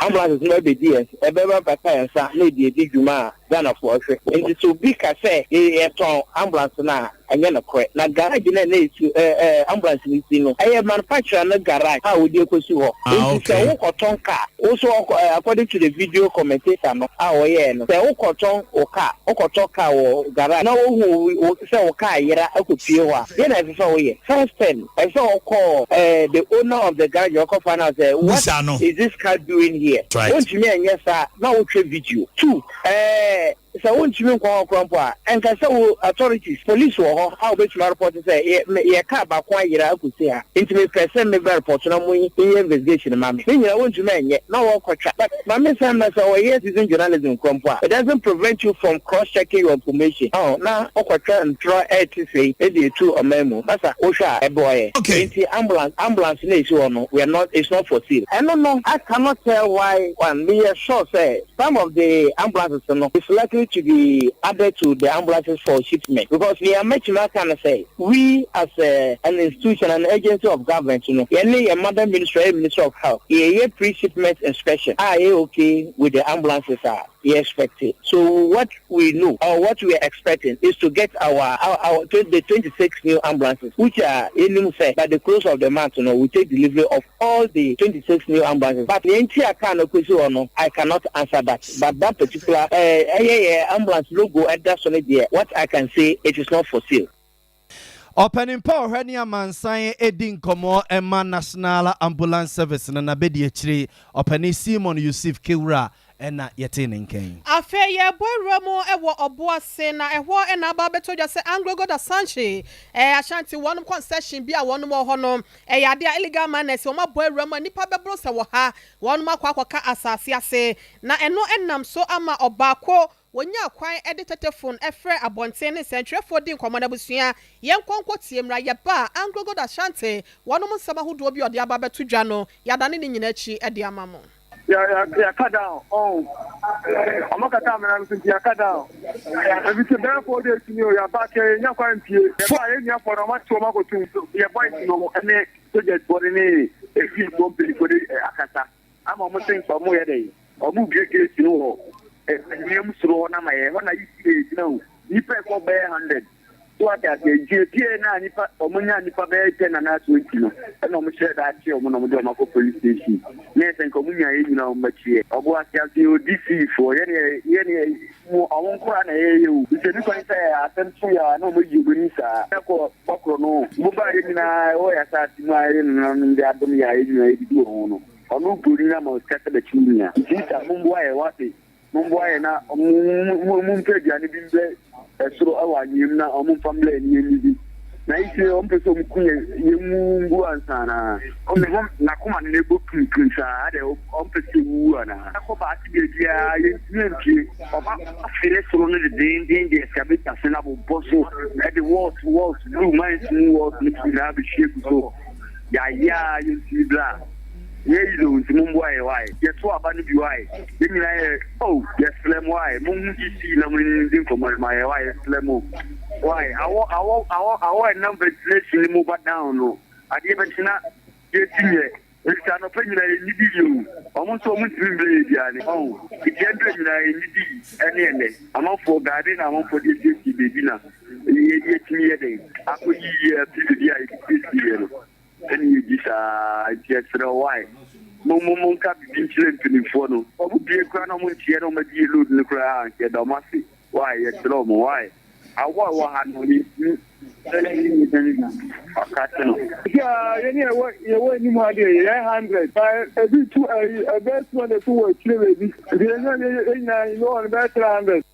ambulances no bɛbɛdi yɛn ɛbɛba abɛka yɛn nsa na yɛde adi dwuma a Ghanafoɔ hwɛ. Nti sɛ obi ka sɛ yɛtɔn ambulance no a, ɛnyɛ nokorɛ. Na garage no a na ɛsi ɛ ɛ ambulance no si no, ɛyɛ manufacturer no garage a wɔde akɔsi hɔ. Nti sɛ wokɔtɔn car, wo nso ɔkɔ ɛ according to the video commentator no a ɔyɛɛ no, sɛ wokɔtɔn wo car, wokɔtɔ car wɔ garage na wohu wo sɛ wo car ayera akɔpue hɔ a, deɛ na ɛsɛ sɛ woyɛ? First thing, ɛsɛ sɛ wokɔ ɛ the owner of the garage ɔkɔ find out sɛ what is this car doing here? Wontumi anyɛ saa a, na wotwa video. Two, ɛɛ. Sɛ wontumi nkɔ hɔ koraa mpo a, ɛnka sɛ wo authorities, police wɔ hɔ a wobɛtumi arepɔte sɛ yɛ me yɛ car baako ayera akɔsi ha nti mepɛ sɛ mebɛ repɔto na mo nyɛ investigation ma me. Ne nyinaa wontumi ɛnyɛ na wɔkɔtwa. But ma me nsan mmra sɛ wɔyɛ citizen journalism koraa mpo a, it doesn't prevent you from cross checking your information. Ɔho na wokɔtwa ntorɔ a ɛte sei de etu ɔman mu. Masa wohwɛ a ɛboa yɛ. Nti ambulance ambulance no a ɛsi hɔ no we are not it's not for sale. Ɛno no I cannot tell why one meyɛ sure sɛ Some of the ambulances no is likely to be added to the ambulances for shipment because nea mɛtumi aka ne sɛ we as a an institution, an agency of government no yɛne yɛn mother ministry ɛyɛ ministry of health yɛyɛ pre-shipment inspection a ɛyɛ okay with the ambulances a yɛ expect so what we know or what we are expecting is to get our our, our the 26 new ambulances which are yɛnim sɛ by the close of the month no we take delivery of all the 26 new ambulances but nea nti a car no kɔsi hɔ no I cannot answer that but that particular eh, ɛyɛ yɛ ambulance logo ɛda so no deɛ what I can say it is not for sale.
Ɔpanin pa a ɔhwɛ ne amansan di nkɔmmɔ ma National Ambulance Service no n'abadiakyire Ɔpanin Simon Yusif Kewura na yɛtee ne nka yi.
Afei yɛrebɔ awura mu wɔ ɔbo ase na ɛhɔ na aba abɛtɔ dwa sɛ Anglo Gold Asanche, Ashanti wɔnom concession bi a wɔnom wɔ hɔ no ɛyɛ adeɛ a illegal miners wɔn abɔ awura mu a nnipa bɛboro sɛ wɔ ha wɔnom akɔ akɔka asase ase na ɛno nam so ama ɔbaako wɔnyaa kwan de tetefon frɛ abɔnten ne nsɛntwerɛfoɔ di nkɔmmɔ no abusua yɛnkɔ nkɔ tie mmra yɛba a Anglo Gold Ashanti wɔnom nsɛm ahodoɔ bi a ɔde aba abɛto dwa no yɛadane ne nyinaa akyi de ama mo.
Yɛaka down ɔn ɔmo kata amena no so nti yɛaka down ebi sɛ bɛyɛ 4 days ni o yɛaba kɛ yɛnya kwan mpie yɛba yɛ nuafoɔ no ɔmo ate ɔmo akɔtum yɛ boys no ɛne soldiers foɔ no ne efiefoɔ mpanyinfoɔ de akasa ama ɔmo se nka ɔmo yɛ dɛ ɔmo bue gate no wɔ nneɛm soro hɔ na ma yɛ hɔ na yi si gyina o nipa ɛkɔ bɛyɛ 100 so ate aseɛ nti epie na nipa ɔmo nya nipa bɛyɛ 10 anaa 20 no ɛna ɔmo hyɛ da akye ɔmo na ɔmo de ɔmo akɔ police station ne ɛsɛ nka ɔmo nya yɛ nyinaa ɔmo akyiɛ ɔbo ase ase odi sii foɔ yɛne yɛne mo ɔmo nkora na ɛyɛ yɛ o nti nipa yi sɛ asɛm to yɛ a na ɔmo yi ɔmo ani saa ɛkɔ bɔkorɔ no mo ba yɛ nyinaa ɛwɔ yɛ asase mu a yɛ nananom de adom yɛ a yɛ nyinaa yɛdidi wɔ ho no ɔno buroni na ma ɔsika sɛ bɛkyi nua nti sa momboa yɛ wate momboa yɛ na mompɛ aduane bi mbrɛ ɛsoro ɛwɔ anwea na ɔmo mfa mbrɛ ani ani bi na yi sɛ ɔmo pɛ sɛ ɔmo ku yɛ yɛn mu ngu ansa na ɔmo ho n'akoma no n'ebɔ pimpim saa adɛ ɔmo pɛ sɛ ewuwu anaa ɛkɔ baasi beebiara yɛntumi mpie ɔmo afere soro no dedenden de excavator se na bobɔ so ɛde walls walls blue mines mu walls no nyinaa bɛhwie gu so yɛayɛ a yɛntumi bra. Nyɛ easy o nti momboa yɛ wai yɛto aba no bi wai yɛn nyinaa yɛ oh yɛsrɛ mo wai monhu EC na mo ne no ndi nkɔmmɔ no ma yɛ wai yɛsrɛ mo wai awɔ awɔ awɔ awɔ ɛnam ventilation no mu ba down no adeɛ bɛkye na yɛsi nyɛ ɛfisɛ anɔpa nyinaa yɛnnidi yɛ o ɔmo nso ɔmo ntumi mbrɛ yɛ aduane ɔho nti ɛmbrɛ nyinaa yɛnnidi ɛne ɛnɛ amanfoɔ garden na amanfoɔ de asiesie baabi na yɛtumi yɛ dɛn akɔyi yɛ afiri baabi a yɛde siesie yɛ no. Ɛne yɛdi saa nti yɛsrɛ wo why mo mo monka biribi nkyerɛ mpanyinfoɔ no ɔmo bie koraa na ɔmo nteɛ na ɔmo agye yɛ load no koraa anka yɛda ɔmo ase why yɛsrɛ ɔmo why awɔ a ɛwɔ ha no yɛntumi ɔkate no.
Yeah, yɛn ni ɛwɔ yɛwɔ anim ha deɛ yɛyɛ hundred ba ebi tu ɛyi ɛbɛyɛ 200 so wɔ akyire baabi nti yɛn nyinaa yɛn nyinaa yɛn wɔ no bɛyɛ 300.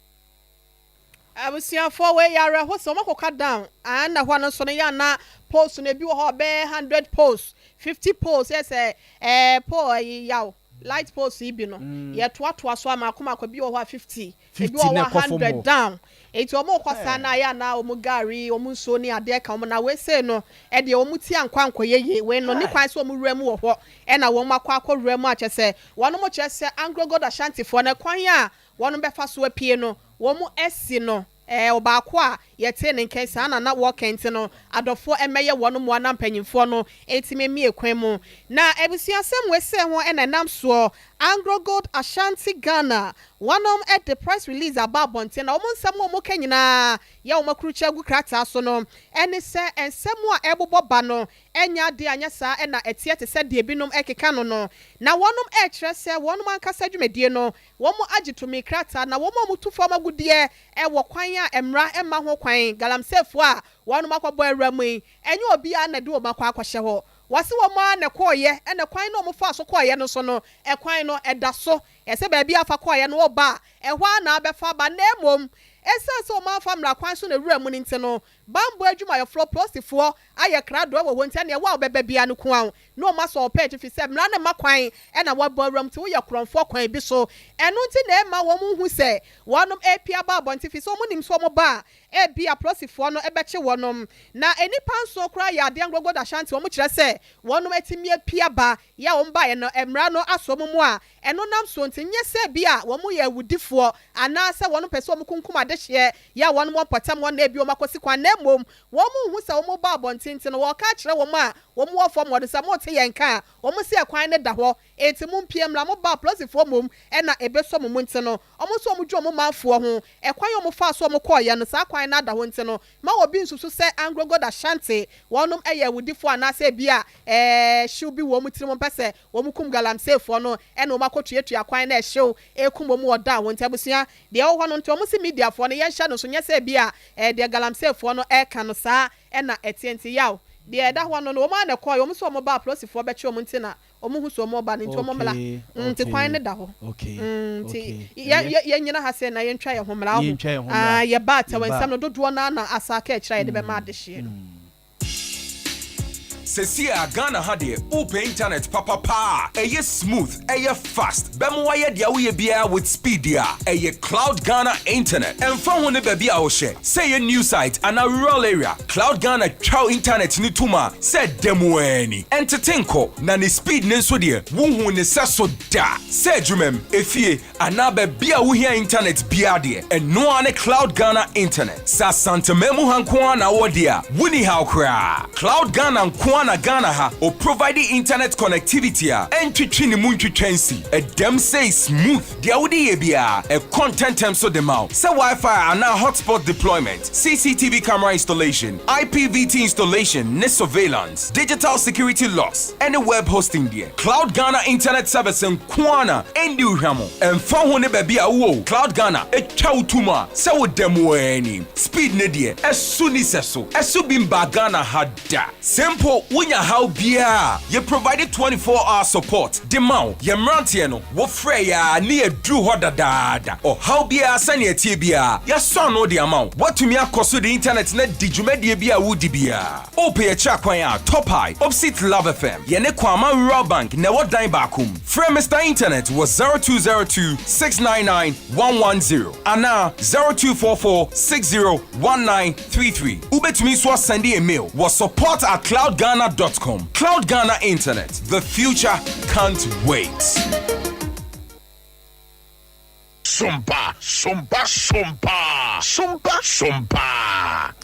Abusuafoɔ wei yɛ awerɛhosɛm wɔn akɔka down aa na hɔ no nso no yɛ ana post no ebi wɔ hɔ bɛyɛ 100 post 50 post yɛ sɛ ɛɛ pole ɛyi yaw light post yi bi no yɛ toatoa so a mako mako ebi wɔ hɔ a 50 ebi wɔ hɔ a 100 down eti wɔn kɔ saa na yɛ ana wɔn gari wɔn nsuo ne adeɛ ka wɔn na wei sei no ɛdeɛ wɔn ti ankɔ ankɔ yɛ yie wei no ne kwan so wɔn wura mu wɔ hɔ ɛna wɔn akɔ akɔ wura mu akyɛ sɛ wɔn mo kyerɛ sɛ Anglo Gold Ashantifoɔ no kwan a wɔn bɛfa so apue no Wɔasi no ɛɛ ɔbaako a yɛtee ne nka yi, saa na na wɔka nti no, adɔfoɔ mmɛyɛ wɔn mmoa na mpanyimfoɔ no ntumi mmue kwan mu. Na abusuasɛm wei sei ho na ɛnam soɔ, AngloGold Ashanti Ghana, wɔnom de press release aba abɔnten na wɔn nsɛm a wɔka nyinaa yɛ wɔn akrukyɛ agu krataa so no ne sɛ nsɛm a ɛrebobɔ ba no nyɛ adeɛ a anyɛ saa na ɛteɛ te sɛ deɛ binom rekeka no no. Na wɔnom rekyerɛ sɛ wɔnom ankasa dwumadie no Wɔagye tumi krataa na wɔn a wɔtu fam agudeɛ wɔ kwan a mmara mma ho kwan, galamseyfoɔ a wɔnom akɔbɔ awura mu yi, ɛnyɛ obiara na ɛde wɔn akɔ akɔhyɛ hɔ. Wɔse wɔn ara na ɛkɔeɛ ɛna kwan no a wɔfaa so kɔeɛ no nso no, ɛkwan no ɛda so. Ɛsɛ baabi a fa kɔeɛ no woba a, ɛhɔ ara na wobɛfa aba. Na mmom, ɛsiane sɛ wɔamfa mmara kwan so na ɛwura mu no nti no, Bammɔ adwumayɛfoɔ, polisifoɔ, ayɛ krado wɔ hɔ nti ɛneɛ wo a wobɛba biara no kua wo na wɔn asɔ wo pɛɛt ɛfiri sɛ mmara no mma kwan na wɔabɔ awura mu nti woyɛ korɔmfoɔ kwan bi so. Ɛno nti na ɛmma wɔn nhu sɛ wɔnom repue aba abɔnten ɛfiri sɛ wɔn nim sɛ wɔn ba a ebia polisifoɔ no bɛkye wɔnom. Na nnipa nson koraa yɛ adeɛ Angrogold Ashanti wɔn kyerɛ sɛ wɔnom atumi apue aba yɛ a wɔn baeɛ no mmara no asɔ wɔn mu a ɛno nam soɔ nti nyɛ sɛ ebia wɔn yɛ awudifoɔ anaa sɛ wɔnom pɛ sɛ wɔn kunkum adehyeɛ yɛ a wɔn wɔ mpɔtam hɔ na ebia wɔn akɔsi kwan, na mmom wɔn nhu sɛ wɔn reba abɔnten nti no, wɔreka akyerɛ wɔn a wɔn wɔ fam hɔ no sɛ, Mote yɛn nka a, wɔn se ɛkwan no da hɔ, enti mompue mmra, moba a polisifoɔ mmom na ɛbɛsɔ mo mu nti no, wɔn nso wɔn dwen wɔn manfoɔ ho, ɛkwan a wɔn faa so wɔn kɔeɛ no, saa kwan no ada hɔ nti no, mma obi nsusu sɛ Anglo-Gold Ashanti wɔnom yɛ awudifoɔ anaasɛ ebia ɛɛ hyew bi wɔ wɔn tirim, wɔn pɛ sɛ wɔn kum galamseyfoɔ no na wɔn akɔtuatua kwan na ɛhyew rekum wɔn wɔ da a wɔn nti abusua Deɛ ɛwɔ hɔ no nti wɔn se mediafoɔ no yɛnhyɛ no nso nyɛ sɛ ebia deɛ galamseyfoɔ no reka no saa na ɛteɛ nti yaw deɛ ɛda hɔ no no wɔn ara na ɛkɔɔeɛ wɔn se wɔn ba a polosifoɔ bɛkye wɔn nti na wɔn hu sɛ wɔn reba no nti wɔn mmra nti kwan no da hɔ nti yɛ yɛnyina ha sei na yɛntwa yɛn ho mmra ho aah yɛba a tɛwɛnsɛm no dodoɔ no ara na asaaka akyire a yɛde bɛma adehyeɛ no.
Sesie a Ghana ha deɛ wopɛ internet papa paa a ɛyɛ smooth, ɛyɛ fast, bɛma wayɛ deɛ woyɛ biara with speed deɛ a, ɛyɛ Cloud Ghana Internet. Ɛmfa ho ne baabi a wohyɛ, sɛ ɛyɛ new site anaa rural area, Cloud Ghana twa wo internet no tom a sɛ ɛda mu ara ni. Ɛntete nkɔ, na ne speed no nso deɛ wonhuu ne sɛso da. Sɛ adwumam, efie, Anaa baabi a wohia intanɛt biara deɛ, ɛno ara ne Cloud Ghana Internet. Sɛ Asanteman mu ha nko ara na wowɔ deɛ a, wonni haw koraa. Cloud Ghana nko ara na Ghana ha ɔprovide internet connectivity a ɛntwetwe ne mu ntwitwa nsi. Ɛdam sei smooth, deɛ wode yɛ biara, ɛkɔ ntɛntɛm so de ma wo. Sɛ Wi-Fi anaa hotspot deployment, CCTV camera installation, IPVT installation ne surveillance, digital security locks, ɛne web hosting deɛ, Cloud Ghana Internet Service nko ara na ɛndi wo hwammɔ. Ɛmfa ho ne baabi a wowɔ o, Cloud Ghana twa wo to mu a sɛ woda mu ara ni. Speed no deɛ, ɛso nni sɛso. Ɛso bi mbaa Ghana ha da. Sɛ mpo wonya haw biara a, yɛ provide 24 hour support de ma wo. Yɛn mmeranteɛ no, wofrɛ yɛn a ne yɛaduru hɔ dadaada. Ɔhaw biara sɛnea ɛteɛ biara, yɛasɔ ano de ama wo. Woatumi akɔ so de internet no adi dwumadie biara a woredi biara. Wopɛ yɛn kyerɛ kwan a, Top High, opsit Love FM, yɛne Kwama Rural Bank na ɛwɔ dan baako mu. Frɛ Mister Internet wɔ 0202 699 110 anaa 0244 60 1933. Wobɛtumi nso asɛnde yɛn mail wɔ support at cloudghana. cloudghana.com. Cloud Ghana Internet, the future can't wait.
Sompa, sompa, sompa, sompa, sompa.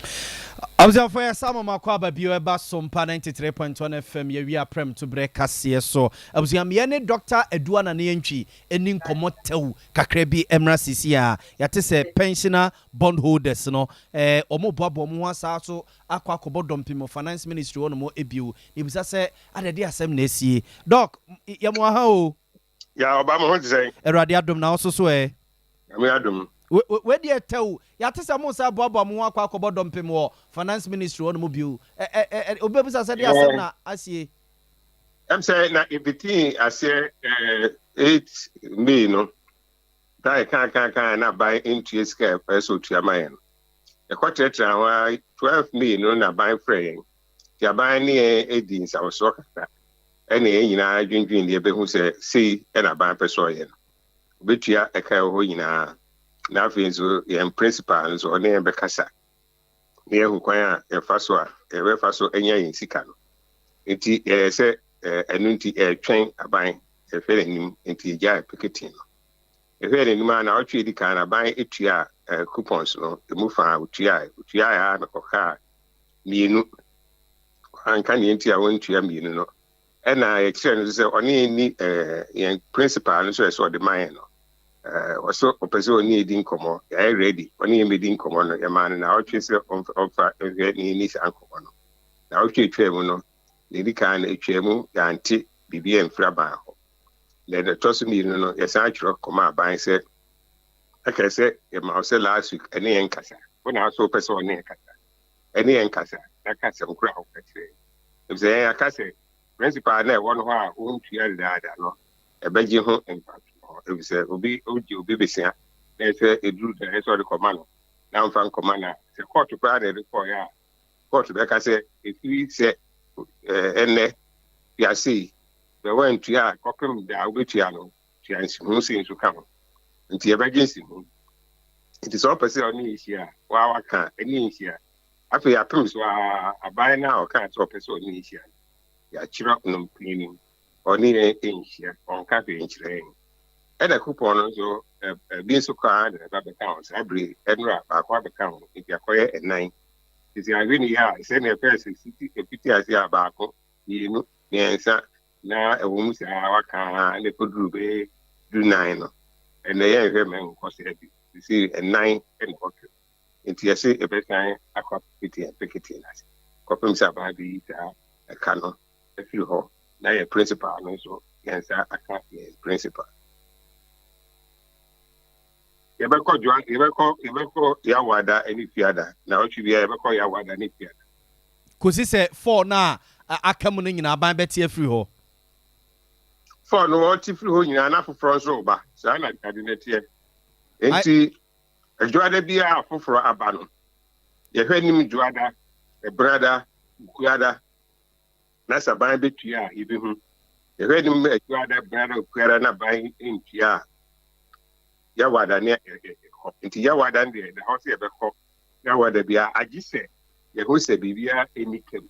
Abusuafo yɛ sa mama kɔ aba bio ɛba Sompa 93.1 FM yɛwi aprɛm to berɛ kaseɛ so. Abusua mmeɛ ne Dr. Adua na ne yɛntwi ɛni nkɔmmɔ tɛw kakra bi mmra sisi a yɛate sɛ pensioner bond holders no ɔmo boaboa ɔmo ho asa so akɔ akɔbɔ dɔmpem finance ministry hɔ nom ebio na ebisa sɛ adɛde asɛm na esie. Doc, yɛmo aha o.
Ya ɔba mo ho te sɛn?
Awurade adom na ɔso so ɛ.
Nyame adom.
Wei deɛ tɛw yɛate sɛ mo nsa boaboa mo ho akɔ akɔbɔ dɔmpem wɔ finance ministry hɔ nom bio. Ɛ ɛ ɛ obi ebisa sɛ de asɛm na asie.
Ɛm sɛ na efitii aseɛ 8 May no da yɛ kan kan kan na aban ntua sika ɛpɛ sɛ otua ma yɛn no. Yɛkɔkyerɛkyerɛ ho a 12 May no na aban frɛ yɛn. Nti aban ne yɛn edi nsawosoɔ kakra. Ɛna yɛn nyinaa dwendwen deɛ ɛbɛhu sɛ sei ɛna aban pɛ sɛ ɔyɛ no. Obetua ɛka ɛwɔ hɔ nyinaa. Na afei nso yɛn principal nso ɔne yɛn bɛkasa. Na yɛhu kwan a yɛfa so a yɛbɛfa so anya yɛn sika no. Nti yɛyɛ sɛ ɛno nti ɛretwɛn aban yɛhwɛ n'anim nti yɛgyae picketing no. Yɛhwɛ n'anim a na ɔtwe edi kan aban etua coupons no emu fa otua otua a na kɔkaa mmienu anka neɛ nti a wɔntua mmienu no ɛna yɛkyerɛ no sɛ ɔne yɛn ni yɛn principal no nso yɛ sɛ ɔde ma yɛn no ɔso ɔpɛ sɛ ɔne yɛn di nkɔmmɔ yɛayɛ ready ɔne yɛn bɛdi nkɔmmɔ no yɛmaa no na ɔtwe sɛ ɔmfa nhwɛ ne yɛn ni saa nkɔmmɔ no na ɔtwe etwa mu no na edi kan no etwa mu yɛante biribi amfiri aban hɔ na ɛtɔ so mmienu no yɛsan atwerɛ kɔma aban sɛ ɛkɛ sɛ yɛma wo sɛ last week ɛne yɛn kasa wo na nso wopɛ sɛ ɔne yɛn kasa ɛne yɛn kasa na ka asɛm koro a woka kyerɛ yɛn efisɛ yɛn aka sɛ principal na ɛwɔ no hɔ a wɔntua dedaada no ɛbɛgye ho mfatoɔ efisɛ obi ogye obi besia na ɛsɛ eduru da ɛsɛ ɔde kɔma no na nfa nkɔma no a sɛ kɔɔto koraa na ɛde kɔɔeɛ a kɔɔto bɛka sɛ efiri sɛ ɛnɛ fiase yi bɛ wɔntua a kɔpem da a wobɛtua no tua nsiho sei nso ka ho nti yɛbɛgye nsiho nti sɛ ɔpɛ sɛ ɔne yɛ hyia a waa waka ɛne yɛ hyia afei apem so a aban no a ɔkaa sɛ ɔpɛ sɛ ɔne yɛ hyia no yɛakyerɛ no mpanyini ɔne yɛn nhyia ɔnka hwee nkyerɛ yɛn ɛna coupon no nso ebi nso koraa na ɛba bɛka ho saa bere ɛnora baako abɛka ho nti akɔyɛ ɛnan nti ahwɛ ne yie a sɛnea ɛpɛɛ sɛ siti efiti ase a baako mmienu mmiɛnsa na ɛwɔ mu saa waka na ɛkɔduru bɛyɛ 14 no ɛnna yɛnhwɛ ma nkɔ sɛ bi sisi ɛnan ɛna ɔtwe nti yɛsɛ yɛbɛsan akɔ picketing picketing ase kɔpem sɛ abaa bi yi saa ɛka no afiri hɔ na yɛ principal no nso yɛn nsa aka yɛn principal. Yɛbɛkɔ dwa yɛbɛkɔ yɛbɛkɔ yawada ne fiada na ɔtwe biara yɛbɛkɔ yawada ne fiada.
Kòsi sɛ four na aka mu no nyinaa aban bɛte afiri hɔ.
Four no wɔte firi hɔ nyinaa na foforɔ nso ba saa na ade no teɛ nti adwuada biara foforɔ aba no yɛhwɛ nim dwoada ɛbrada kuada na sɛ ban bɛtua a yɛbɛhu yɛhwɛ nim adwuada brada kuada na ban ntua a yawada ne ɛkɔ nti yawada no deɛ ɛda hɔ sɛ yɛbɛkɔ yawada biara agye sɛ yɛho sɛ biribiara ɛni kam.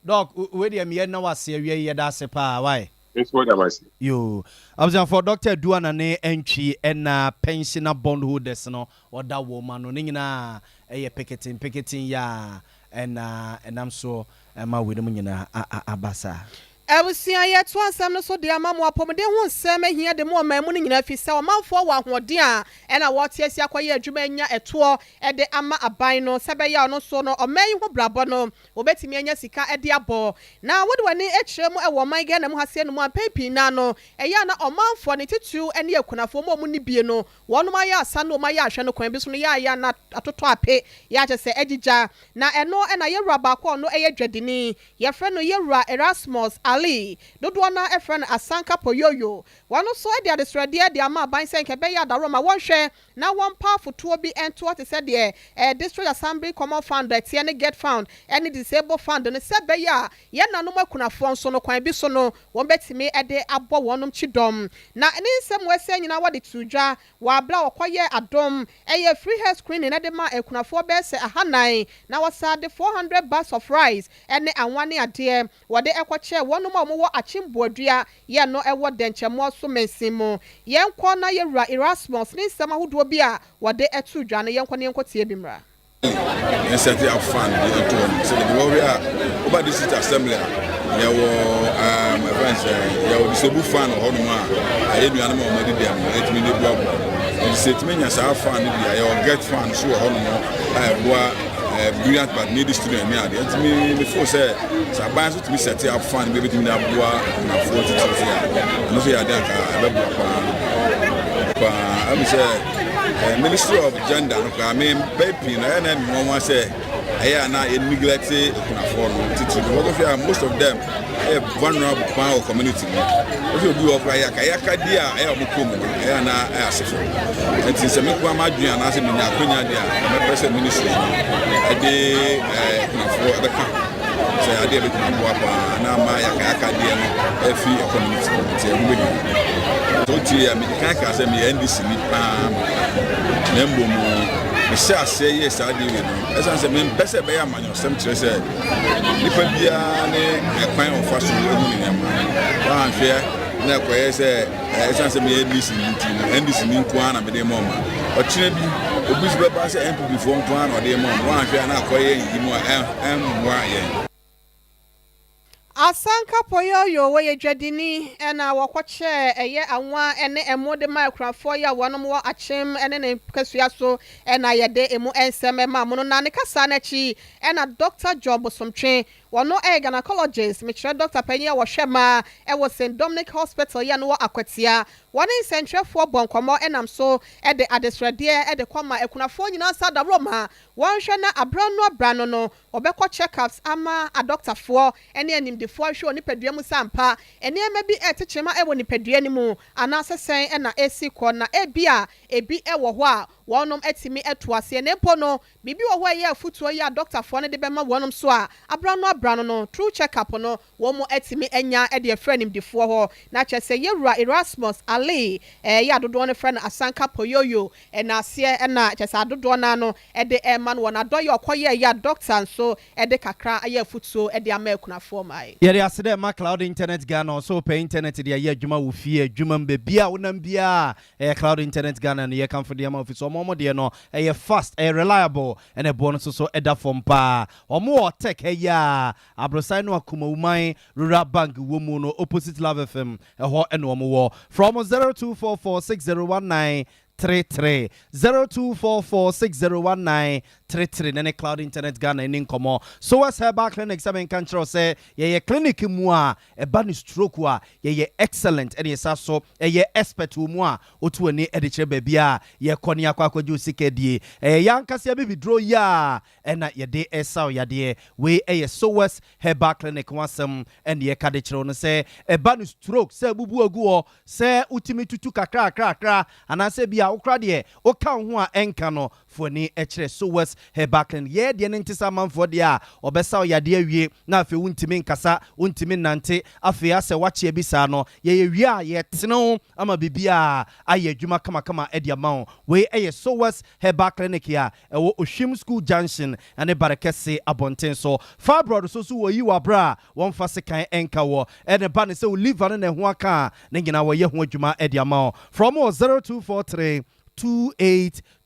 Doc, wei deɛ meyɛ na wase awie yi yɛda ase paa wae.
Nso wɔda mo ase.
Yo, abusuafoɔ Dr. Duana ne Antwi ɛna pensioner bond holders no ɔda wɔn ma no ne nyinaa ɛyɛ picketing picketing yɛ a ɛna ɛnam so ɛma wei mu nyinaa aba saa.
Abusua yɛto asɛm no so de ama mo apɔmuden ho nsɛm ahia de mu ɔman mu no nyinaa fi sɛ ɔmanfoɔ wɔ ahoɔden a ɛna wɔte asi akɔyɛ adwuma anya ɛtoɔ ɛde ama aban no sɛ bɛyɛ ɔno nso no ɔman yi ho brabɔ no wɔbɛtumi anya sika ɛde abɔ na wode w'ani akyerɛ mu ɛwɔ ɔman Ghana mu ha seɛ no mu ampɛn pii naa no ɛyɛ a na ɔmanfoɔ ne titiriw ne akunafoɔ mu a ɔmo ne bie no wɔnom ayɛ asa na ɔmo ayɛ ahwɛ no kwan bi so no yɛ ayɛ na atotɔ ape yɛ akyɛ sɛ agyigya na ɛno ɛna yɛwura baako a ɔno ɛyɛ dwadini yɛfrɛ no yɛwura Erasmus. Ali, dodoɔ no ara frɛ no Asanka Poyoyo. Wɔn nso de adesrɛdeɛ de ama aban sɛ nka ɛbɛyɛ adaworo ma wɔnhwɛ na wɔmpa afotuo bi ntoɔ te sɛ deɛ District Assembly Common Fund teɛ ne Get Fund ne Disabled Fund no sɛ ɛbɛyɛ a yɛn nanom akunafoɔ nso no kwan bi so no wɔbɛtumi de abɔ wɔnom kyidɔm. Na ne nsɛm wɔ nyinaa wɔde too dwa wɔ abere a wɔkɔyɛɛ adom ɛyɛ free health screening de ma akunafoɔ bɛyɛ sɛ 400, na wɔsan de 400 bags of rice ne anwa ne adeɛ wɔde ɛkɔkyɛ wɔnom a wɔwɔ Akyemboadua yɛ no ɛwɔ Dɛnkyɛmmoɔ so mansin mu. Yɛnkɔ na yɛwura Erasmus ne nsɛm ahodoɔ bi a wɔde ɛto dwa no, yɛnkɔ ne yɛnkɔ tie bi mmra.
Yɛn set up fund bi ɛto hɔ nom sɛdeɛ bi wɔhwɛ a woba district assembly a, yɛwɔ ɛfɛn sɛ yɛwɔ disabled fund wɔ hɔnom a ɛyɛ nuanom a wɔn adi dɛm no yɛtumi de boaboa. Nti sɛ yɛtumi nya saa fund no bi a, yɛwɔ GET fund so wɔ hɔnom a ɛboa brilliant but needy student ne adeɛ. Nti mi feel sɛ sɛ aban nso tumi set up fund bi ebɛtumi de aboa akunafoɔ titiri so a, ɛno nso yɛ adeɛ anka ɛbɛboa paa paa. Ɛmi sɛ Ministry of Gender no koraa, me mpɛ pii no ɛyɛ na ɛmi nwanwa sɛ ɛyɛ a na yɛ neglect akunafoɔ no titiri, because wohwɛ a, most of them ɛyɛ vulnerable paa wɔ community mu. Wohwɛ obi wɔ koraa yaka yaka di a ɛyɛ ɔmo kɔn mu no, ɛyɛ a na ɛyɛ asefo. Nti sɛ me kura ma adwene anaasɛ menya akonya deɛ a, mɛpɛ sɛ ministry no ɛde akunafoɔ ɛbɛka sɛ adeɛ bɛtumi aboa paa na ama yaka yaka deɛ no ɛfi community mu. Nti ɛho bɛhia. Sɛ wotie a, medi kan kaa sɛ meyɛ NDC ni paa, na mmom mehyɛ aseɛ yɛ saa adeɛ wei no ɛsiane sɛ mempɛ sɛ ɛbɛyɛ amanyɔsɛm, kyerɛ sɛ nipa biara ne ɛkwan a ɔfa so ehu ne nneɛma. Woanhwɛ na ɛkɔyɛ sɛ ɛsiane sɛ meyɛ NDC ni nti no, NDC ni nko ara na mede ma ɔma. Ɔkyerɛ bi obi nso bɛba sɛ NPP foɔ nko ara na ɔde ma ɔma. Woanhwɛ a na akɔyɛ yiyi mu a ɛmmoa yɛn.
Asanka Poyoyo wɔyɛ dwadini ɛna wɔkɔkyɛɛ ɛyɛ anwa ne ɛmo de ma akunafoɔ yi a wɔnom wɔ Akyem ne ne nkesua so, ɛna yɛde emu nsɛm ɛma mo no. Na ne kasa n'akyi ɛna Dr John Bosomtwe, wɔno ɛyɛ gynecologist, mekyerɛ Dr panyin a wɔhwɛ mmaa ɛwɔ St Dominic Hospital yɛ no wɔ Akwatia, wɔne nsɛntwerɛfoɔ bɔ nkɔmmɔ ɛnam so ɛde adesrɛdeɛ ɛde kɔma akunafoɔ nyinaa nsa dawuro ma wɔnhwɛ na abra no abra no wɔbɛkɔ check-ups ama adɔktafoɔ ne animdefoɔ ahwɛ wɔ nipadua mu sɛ ampa nneɛma bi ɛte kyema ɛwɔ nipadua no mu anaasɛ sɛn ɛna ɛsi kɔ, na ebi a ebi ɛwɔ hɔ a wɔnom atumi ɛto aseɛ. Na mpo no biribi wɔ hɔ a ɛyɛ afutuo yi a dɔktafoɔ no de bɛma wɔnom so a abra no abra no through check-up no wɔn mo atumi anya ɛde afrɛ animdefoɔ hɔ. Na kyerɛ sɛ yɛwura Erasmus Ali, ɛyɛ adodoɔ no frɛ no Asanka Poyoyo, ɛna aseɛ ɛna kyerɛ sɛ adodoɔ no ano ɛde ɛma no wɔ n'adɔyɛ ɔkɔyɛ yɛ a dɔkta nso ɛde kakra ayɛ afutuo ɛde ama akunafoɔ maa.
Yɛde ase dɛ ma Cloud Internet Ghana. Ɔsɛ wopɛ internet de ayɛ adwuma wɔ fie, adwuma mu, baabi a wonam biaa, ɛyɛ Cloud Internet Ghana no yɛkamfo deɛ ma ofi so. Ɔmo deɛ no ɛyɛ fast, ɛyɛ reliable, ɛna ɛboɔ no nso so ɛda fam paa. Ɔmo wɔ Tech ɛyɛ a aborosan no Akomawuman Rural Bank wɔ mu no, opposite Love FM ɛhɔ ɛna ɔmo wɔ. From 0244 6019 33, 0244 6019 33, ne Cloud Internet Ghana ne nkɔmmɔ. So West Herbal Clinic, sɛ menka nkyerɛw sɛ yɛyɛ clinic mu a ɛba ne stroke a, yɛyɛ excellent, ɛne yɛsa so ɛyɛ expert wɔ mu a wotu ani de kyerɛ baabi a yɛkɔ ne akɔ akɔgye wo sika die. Ɛyɛ yɛn ankasa bibiduro yi a ɛna yɛde ɛsaw yadeɛ wei. Ɛyɛ Sowes Herbal Clinic ho asɛm ɛne yɛka de kyerɛw no sɛ ɛba no stroke, sɛ bubu agu hɔ, sɛ wotumi tutu kakrakrakra, anaasɛ bi a wokora deɛ woka wo ho a ɛnka no, foani kyerɛ Sowes Herbal Clinic. Yɛɛ deɛ no nte sɛ amanfoɔ deɛ a ɔbɛsa wo yadeɛ awie na afei wontumi nkasa, wontumi nnante, afei asɛ wakyea bi saa no. Yɛyɛ wie a, yɛtene wo ama biribiaa ayɛ adwuma kamakama de ama wo. Wei ɛyɛ Sowes Herbal Clinic a ɛwɔ Ohwim School Junction ɛne Barekɛse abɔnten so. Fibroid so so wɔyi wɔ aberɛ a wɔmfa sekan ɛnka wɔ ɛne ba ne sɛ wo liver no na ɛho aka a, ne nyinaa wɔyɛ ho adwuma de ama wo. From wɔ 0243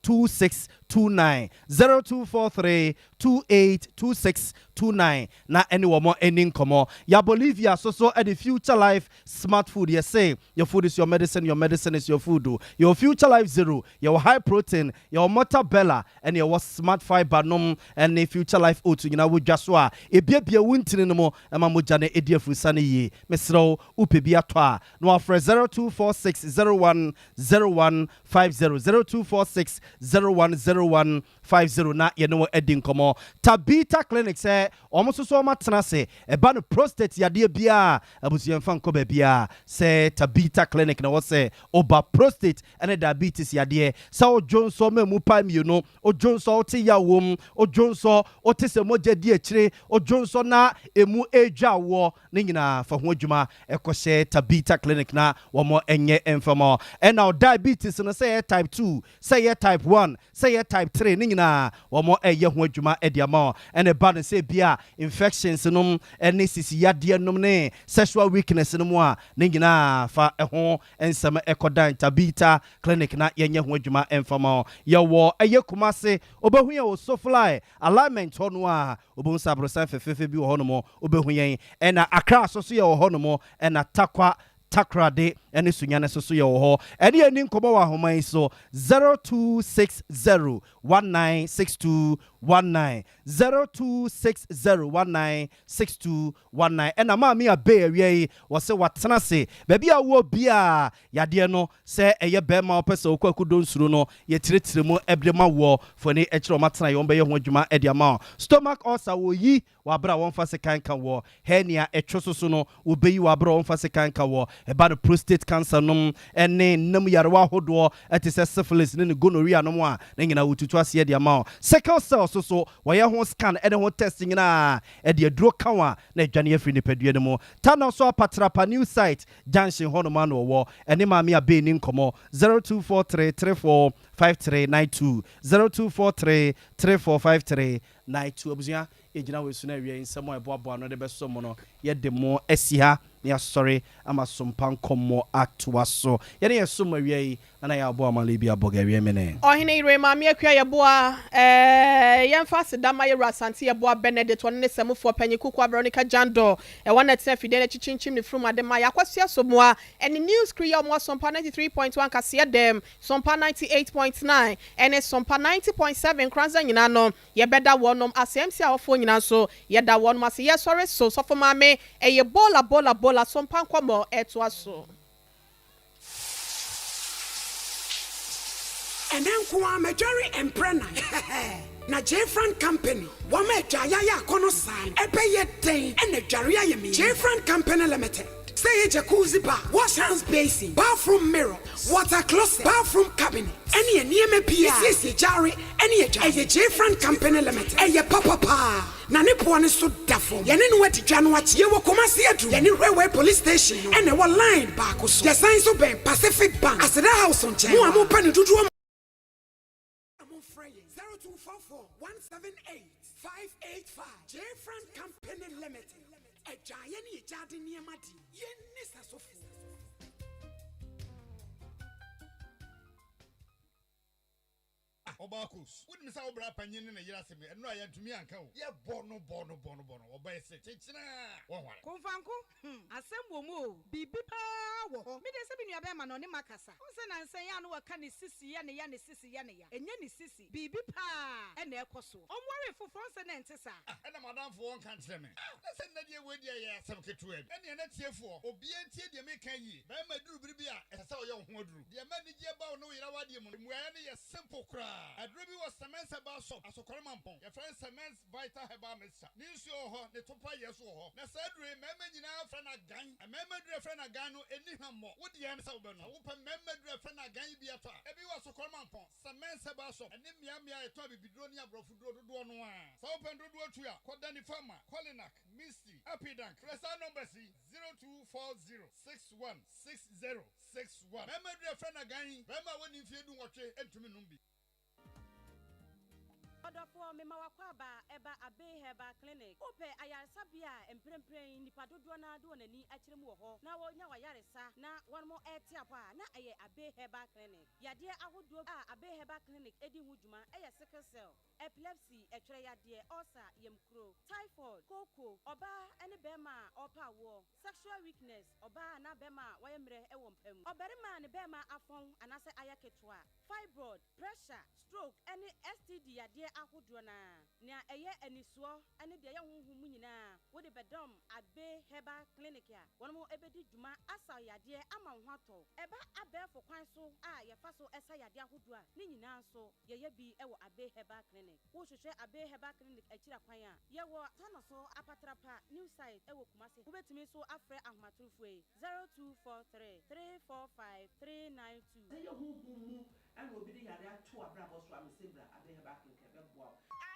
282629, 0243 282629, na ɛne wɔn ani nkɔmmɔ. Ya Bolivia so so ɛde Future Life Smart Food. Yɛsɛ your food is your medicine, your medicine is your food. Yɛwɔ Future Life Zero, yɛwɔ high protein, yɛwɔ Mortabella, ɛne yɛwɔ Smart Fiber nom ɛne Future Life Oat nyinaa wɔ dwa so a ebiebie wo ntini no mu ɛma mogya no ɛdi afurusa no yie. Mesrɛ wo, wopɛ bi atɔ a, na wafrɛ 0246 01 01 50, 0246. 0101 50 na yɛne wɔn adi nkɔmmɔ. Tabita Clinic sɛ wɔn nso so wɔn atena ase ɛba no prostate yadeɛ biara abusua mfa nkɔ baabiara sɛ Tabita Clinic na wɔ sɛ ɔba prostate ɛne diabetes yadeɛ sɛ wodwo nsɔ ma mu pae mmienu wodwo nsɔ wote yaw wom wodwo nsɔ wote sɛ mogya di akyire wodwo nsɔ na emu edwa woɔ ne nyinaa fa ho adwuma ɛkɔhyɛ Tabita Clinic na wɔn nyɛ mfama ɛna diabetes no sɛ ɛyɛ type 2 sɛ ɛyɛ type 1 sɛ ɛyɛ type 3 ne nyinaa wɔn ɛyɛ ho adwuma ɛde ama ɛna ɛba no sɛ bia infections nom ɛne sisi yadeɛ nom ne sexual weakness no mu a ne nyinaa fa ɛho nsɛm ɛkɔdan Tabita Clinic na yɛnyɛ ho adwuma ɛmfama yɛwɔ ɛyɛ Kumase wobɛhu yɛn wɔ Sofly alignment hɔ no a wobɛhu sɛ aborosan fɛfɛɛfɛ bi wɔ hɔ nom wobɛhu yɛn ɛna Accra so so yɛ wɔ hɔ nom ɛna Takwa Takoradi ɛne Sunyane so so yɛ wɔ hɔ ɛne yɛni nkɔmmɔ wɔ ahoma yi so 0260 196219 0260 196219 ɛna maame abe awia yi wɔsɛ watena ase baabi a wɔ bia yadeɛ no sɛ ɛyɛ bɛrima wɔpɛ sɛ wokɔ akudo nsuro no yɛtiretire mu ɛde ma wɔ fɔni ɛkyerɛ ɔma tena yɛ wɔn bɛyɛ ho adwuma ɛde ama wo stomach ulcer wɔyi wabere a wɔmfa sekan ka wɔ hernia ɛtwo so so no wɔbɛyi wabere a wɔmfa sekan ka wɔ ɛba no prostate cancer nom ɛne nam yarewa ahodoɔ ɛte sɛ syphilis ne ne gonorrhea nom a ne nyinaa wɔtutu aseɛ de ama wo sickle cell so so wɔyɛ ho scan ɛne ho test nyinaa ɛde aduro ka a na adwane afiri nipadua no mu tana so apatrapa new site junction hɔnom ano ɔwɔ ɛne maame abɛɛ ni nkɔmmɔ 0243 34 5392 0243 3453 92 abusua yɛgyina wɔ esu no awie nsɛm a ɛboaboa no de bɛsɔ mu no yɛde mo asi ha na yɛasɔre ama sompa nkɔmmɔ atoa so yɛne yɛsom awia yi na yɛaboa amale bi abɔ gawie mene.
Ɔhene yere maame akua yɛboa yɛmfa aseda ma yɛwura Asante Yɛboa Benedict ɔne ne sɛmufoɔ panyin Kukua Veronica Jandor ɛwɔ na ɛtena afidie no akyi kyinkyim ne furum ade ma yɛakɔsoa somoa ɛne news kiri yɛ ɔmo Sompa 93.1 kaseɛ dɛm Sompa 98.9 ɛne Sompa 90.7 Kranza nyinaa no yɛbɛda wɔnom ase MC awɔfoɔ nyinaa nso yɛda wɔnom ase yɛsɔre so sɔfo maame ɛyɛ bola bola bola Sompa nkɔmmɔ ɛtoa so.
Ɛnɛ nko ara madware mprɛ nan na Jfran Company wɔma adwaeɛ ayɛ akɔnɔ saa no ɛbɛyɛ dɛn na adware ayɛ me yie? Jfran Company Limited sɛ ɛyɛ jacuzzi bath, wash hands basin, bathroom mirror, water closet, bathroom cabinet ɛne nneɛma pii a ɛsiesie gyaare ɛne adwaeɛ. Ɛyɛ Jfran Company Limited ɛyɛ papa paa. Na ne boɔ no nso da fam. Yɛne no adi dwa no akyɛ. Yɛwɔ Kumasi Adum. Yɛne Railway Police Station no na ɛwɔ line baako so. Yɛsan nso bɛn Pacific Bank, Aseda House nkyɛn. Mo a mopɛ no dodoɔ mo mfrɛ yɛn 0244 178 585. Jfran Company Limited, Adwaeɛ ne agyaade nneɛma deɛ, yɛnni sɛsofoɔ.
Ah Ɔbaa Kos, wonim sɛ wo bra panyin ne ne yere asɛm yi, ɛno a yɛantumi anka o. Yɛbɔ no bɔ no bɔ no bɔ no, ɔbaa yi se kyekyena a, wɔnware.
Komfanko, hmm, asɛm wɔ mu o, biribi paa wɔ hɔ. Me deɛ sɛ me nua bɛɛma no ɔne makasa. Wohu sɛ nansa yi a na wɔka ne sisi yɛ ne ya, ne sisi yɛ ne ya. Ɛnyɛ ne sisi, biribi paa na ɛkɔ soɔ. Ɔnwaree foforɔ, wohu sɛ na ɛnte saa.
Ah, ɛna m'adamfo ɔnka nkyerɛ me. Ah, na sɛ nnɛ deɛ wei deɛ ɛyɛ asɛm ketewa bi. Ɛnneɛ na tiefoɔ, obiara ntie deɛ mereka yie. Bɛɛma duru bere bi a, ɛsɛ sɛ ɔyɛ wo ho aduru. Deɛ ɛma anigyeɛ ba wo ne wo yere awadeɛ mu no, mmuaeɛ no yɛ simple koraa. Aduro bi wɔ Semens Herbal Shop, Asokore Mampong. Yɛfrɛ no Semens Vital Herbal Mixture. Ne nsuo wɔ hɔ, ne topa yɛ nso wɔ hɔ. Na saa aduro yi, mmarima nyinaa frɛ no agan. Mmarima aduro a yɛfrɛ no agan no, ɛnni hwammɔ. Wo deɛ ne sɛ wobɛnom. Sɛ wopɛ mmarima aduro a yɛfrɛ no agan yi bi atɔ a, ebi wɔ Asokore Mampong, Semens Herbal Shop, ɛne mmeammea a yɛtɔn abibiduro ne aborɔfoduro dodoɔ no ara. Sɛ wopɛ no dodoɔ tu a, kɔ Danny Pharma, Kolinak, Misty, Apidank. Frɛ saa numbers yi, 0240 61 60 61. Mmarima aduru a yɛfrɛ no agan yi, barima a wadi mfeɛ dunwɔtwe ntumi nnom bi.
Ɔdɔfoɔ, mema w'akwaaba ɛba Abbey Herbal Clinic. Wopɛ ayaresabea a mprempren nnipa dodoɔ no ara de wɔn ani akyerɛ mu wɔ hɔ na wɔnya w'ayaresa na wɔnom rete apɔ a, na ɛyɛ Abbey Herbal Clinic. Yadeɛ ahodoɔ a Abbey Herbal Clinic di ho dwuma yɛ sickle cell, epilepsy, ɛtwerɛ yadeɛ, ulcer, yamkuro, typhoid, kooko, ɔbaa ne barima a ɔrepɛ awoɔ, Sexual weakness, ɔbaa anaa bɛrima a wayɛ mmerɛ wɔ mpa mu, ɔbarima a ne bɛrima afɔn anaasɛ ayɛ ketewa, fibroid, pressure, stroke ne STD yadeɛ ahodoɔ no ara, nea ɛyɛ anisoɔ ne deɛ ɛyɛ honhom mu nyinaa wode. Wode bɛdɔm Abbey Herbal Clinic a, wɔnom bɛdi dwuma asa wo yadeɛ ama wo ho atɔ wo. Ɛba abɛɛfo kwan so a yɛfa so sa yadeɛ ahodoɔ a, ne nyinaa nso yɛyɛ bi wɔ Abbey Herbal Clinic. Wohwehwɛ Abbey Herbal Clinic akyiri akwan a, yɛwɔ Tanoso Apatrapa New Site wɔ Kumasi. Wobɛtumi nso afrɛ ahomatorofoɔ yi, 0243 345 392.
Sɛ ɛyɛ honhom mu na obi de yare ato w'abrabɔ so a, mese bra Abbey Herbal Clinic ɛbɛboa wo.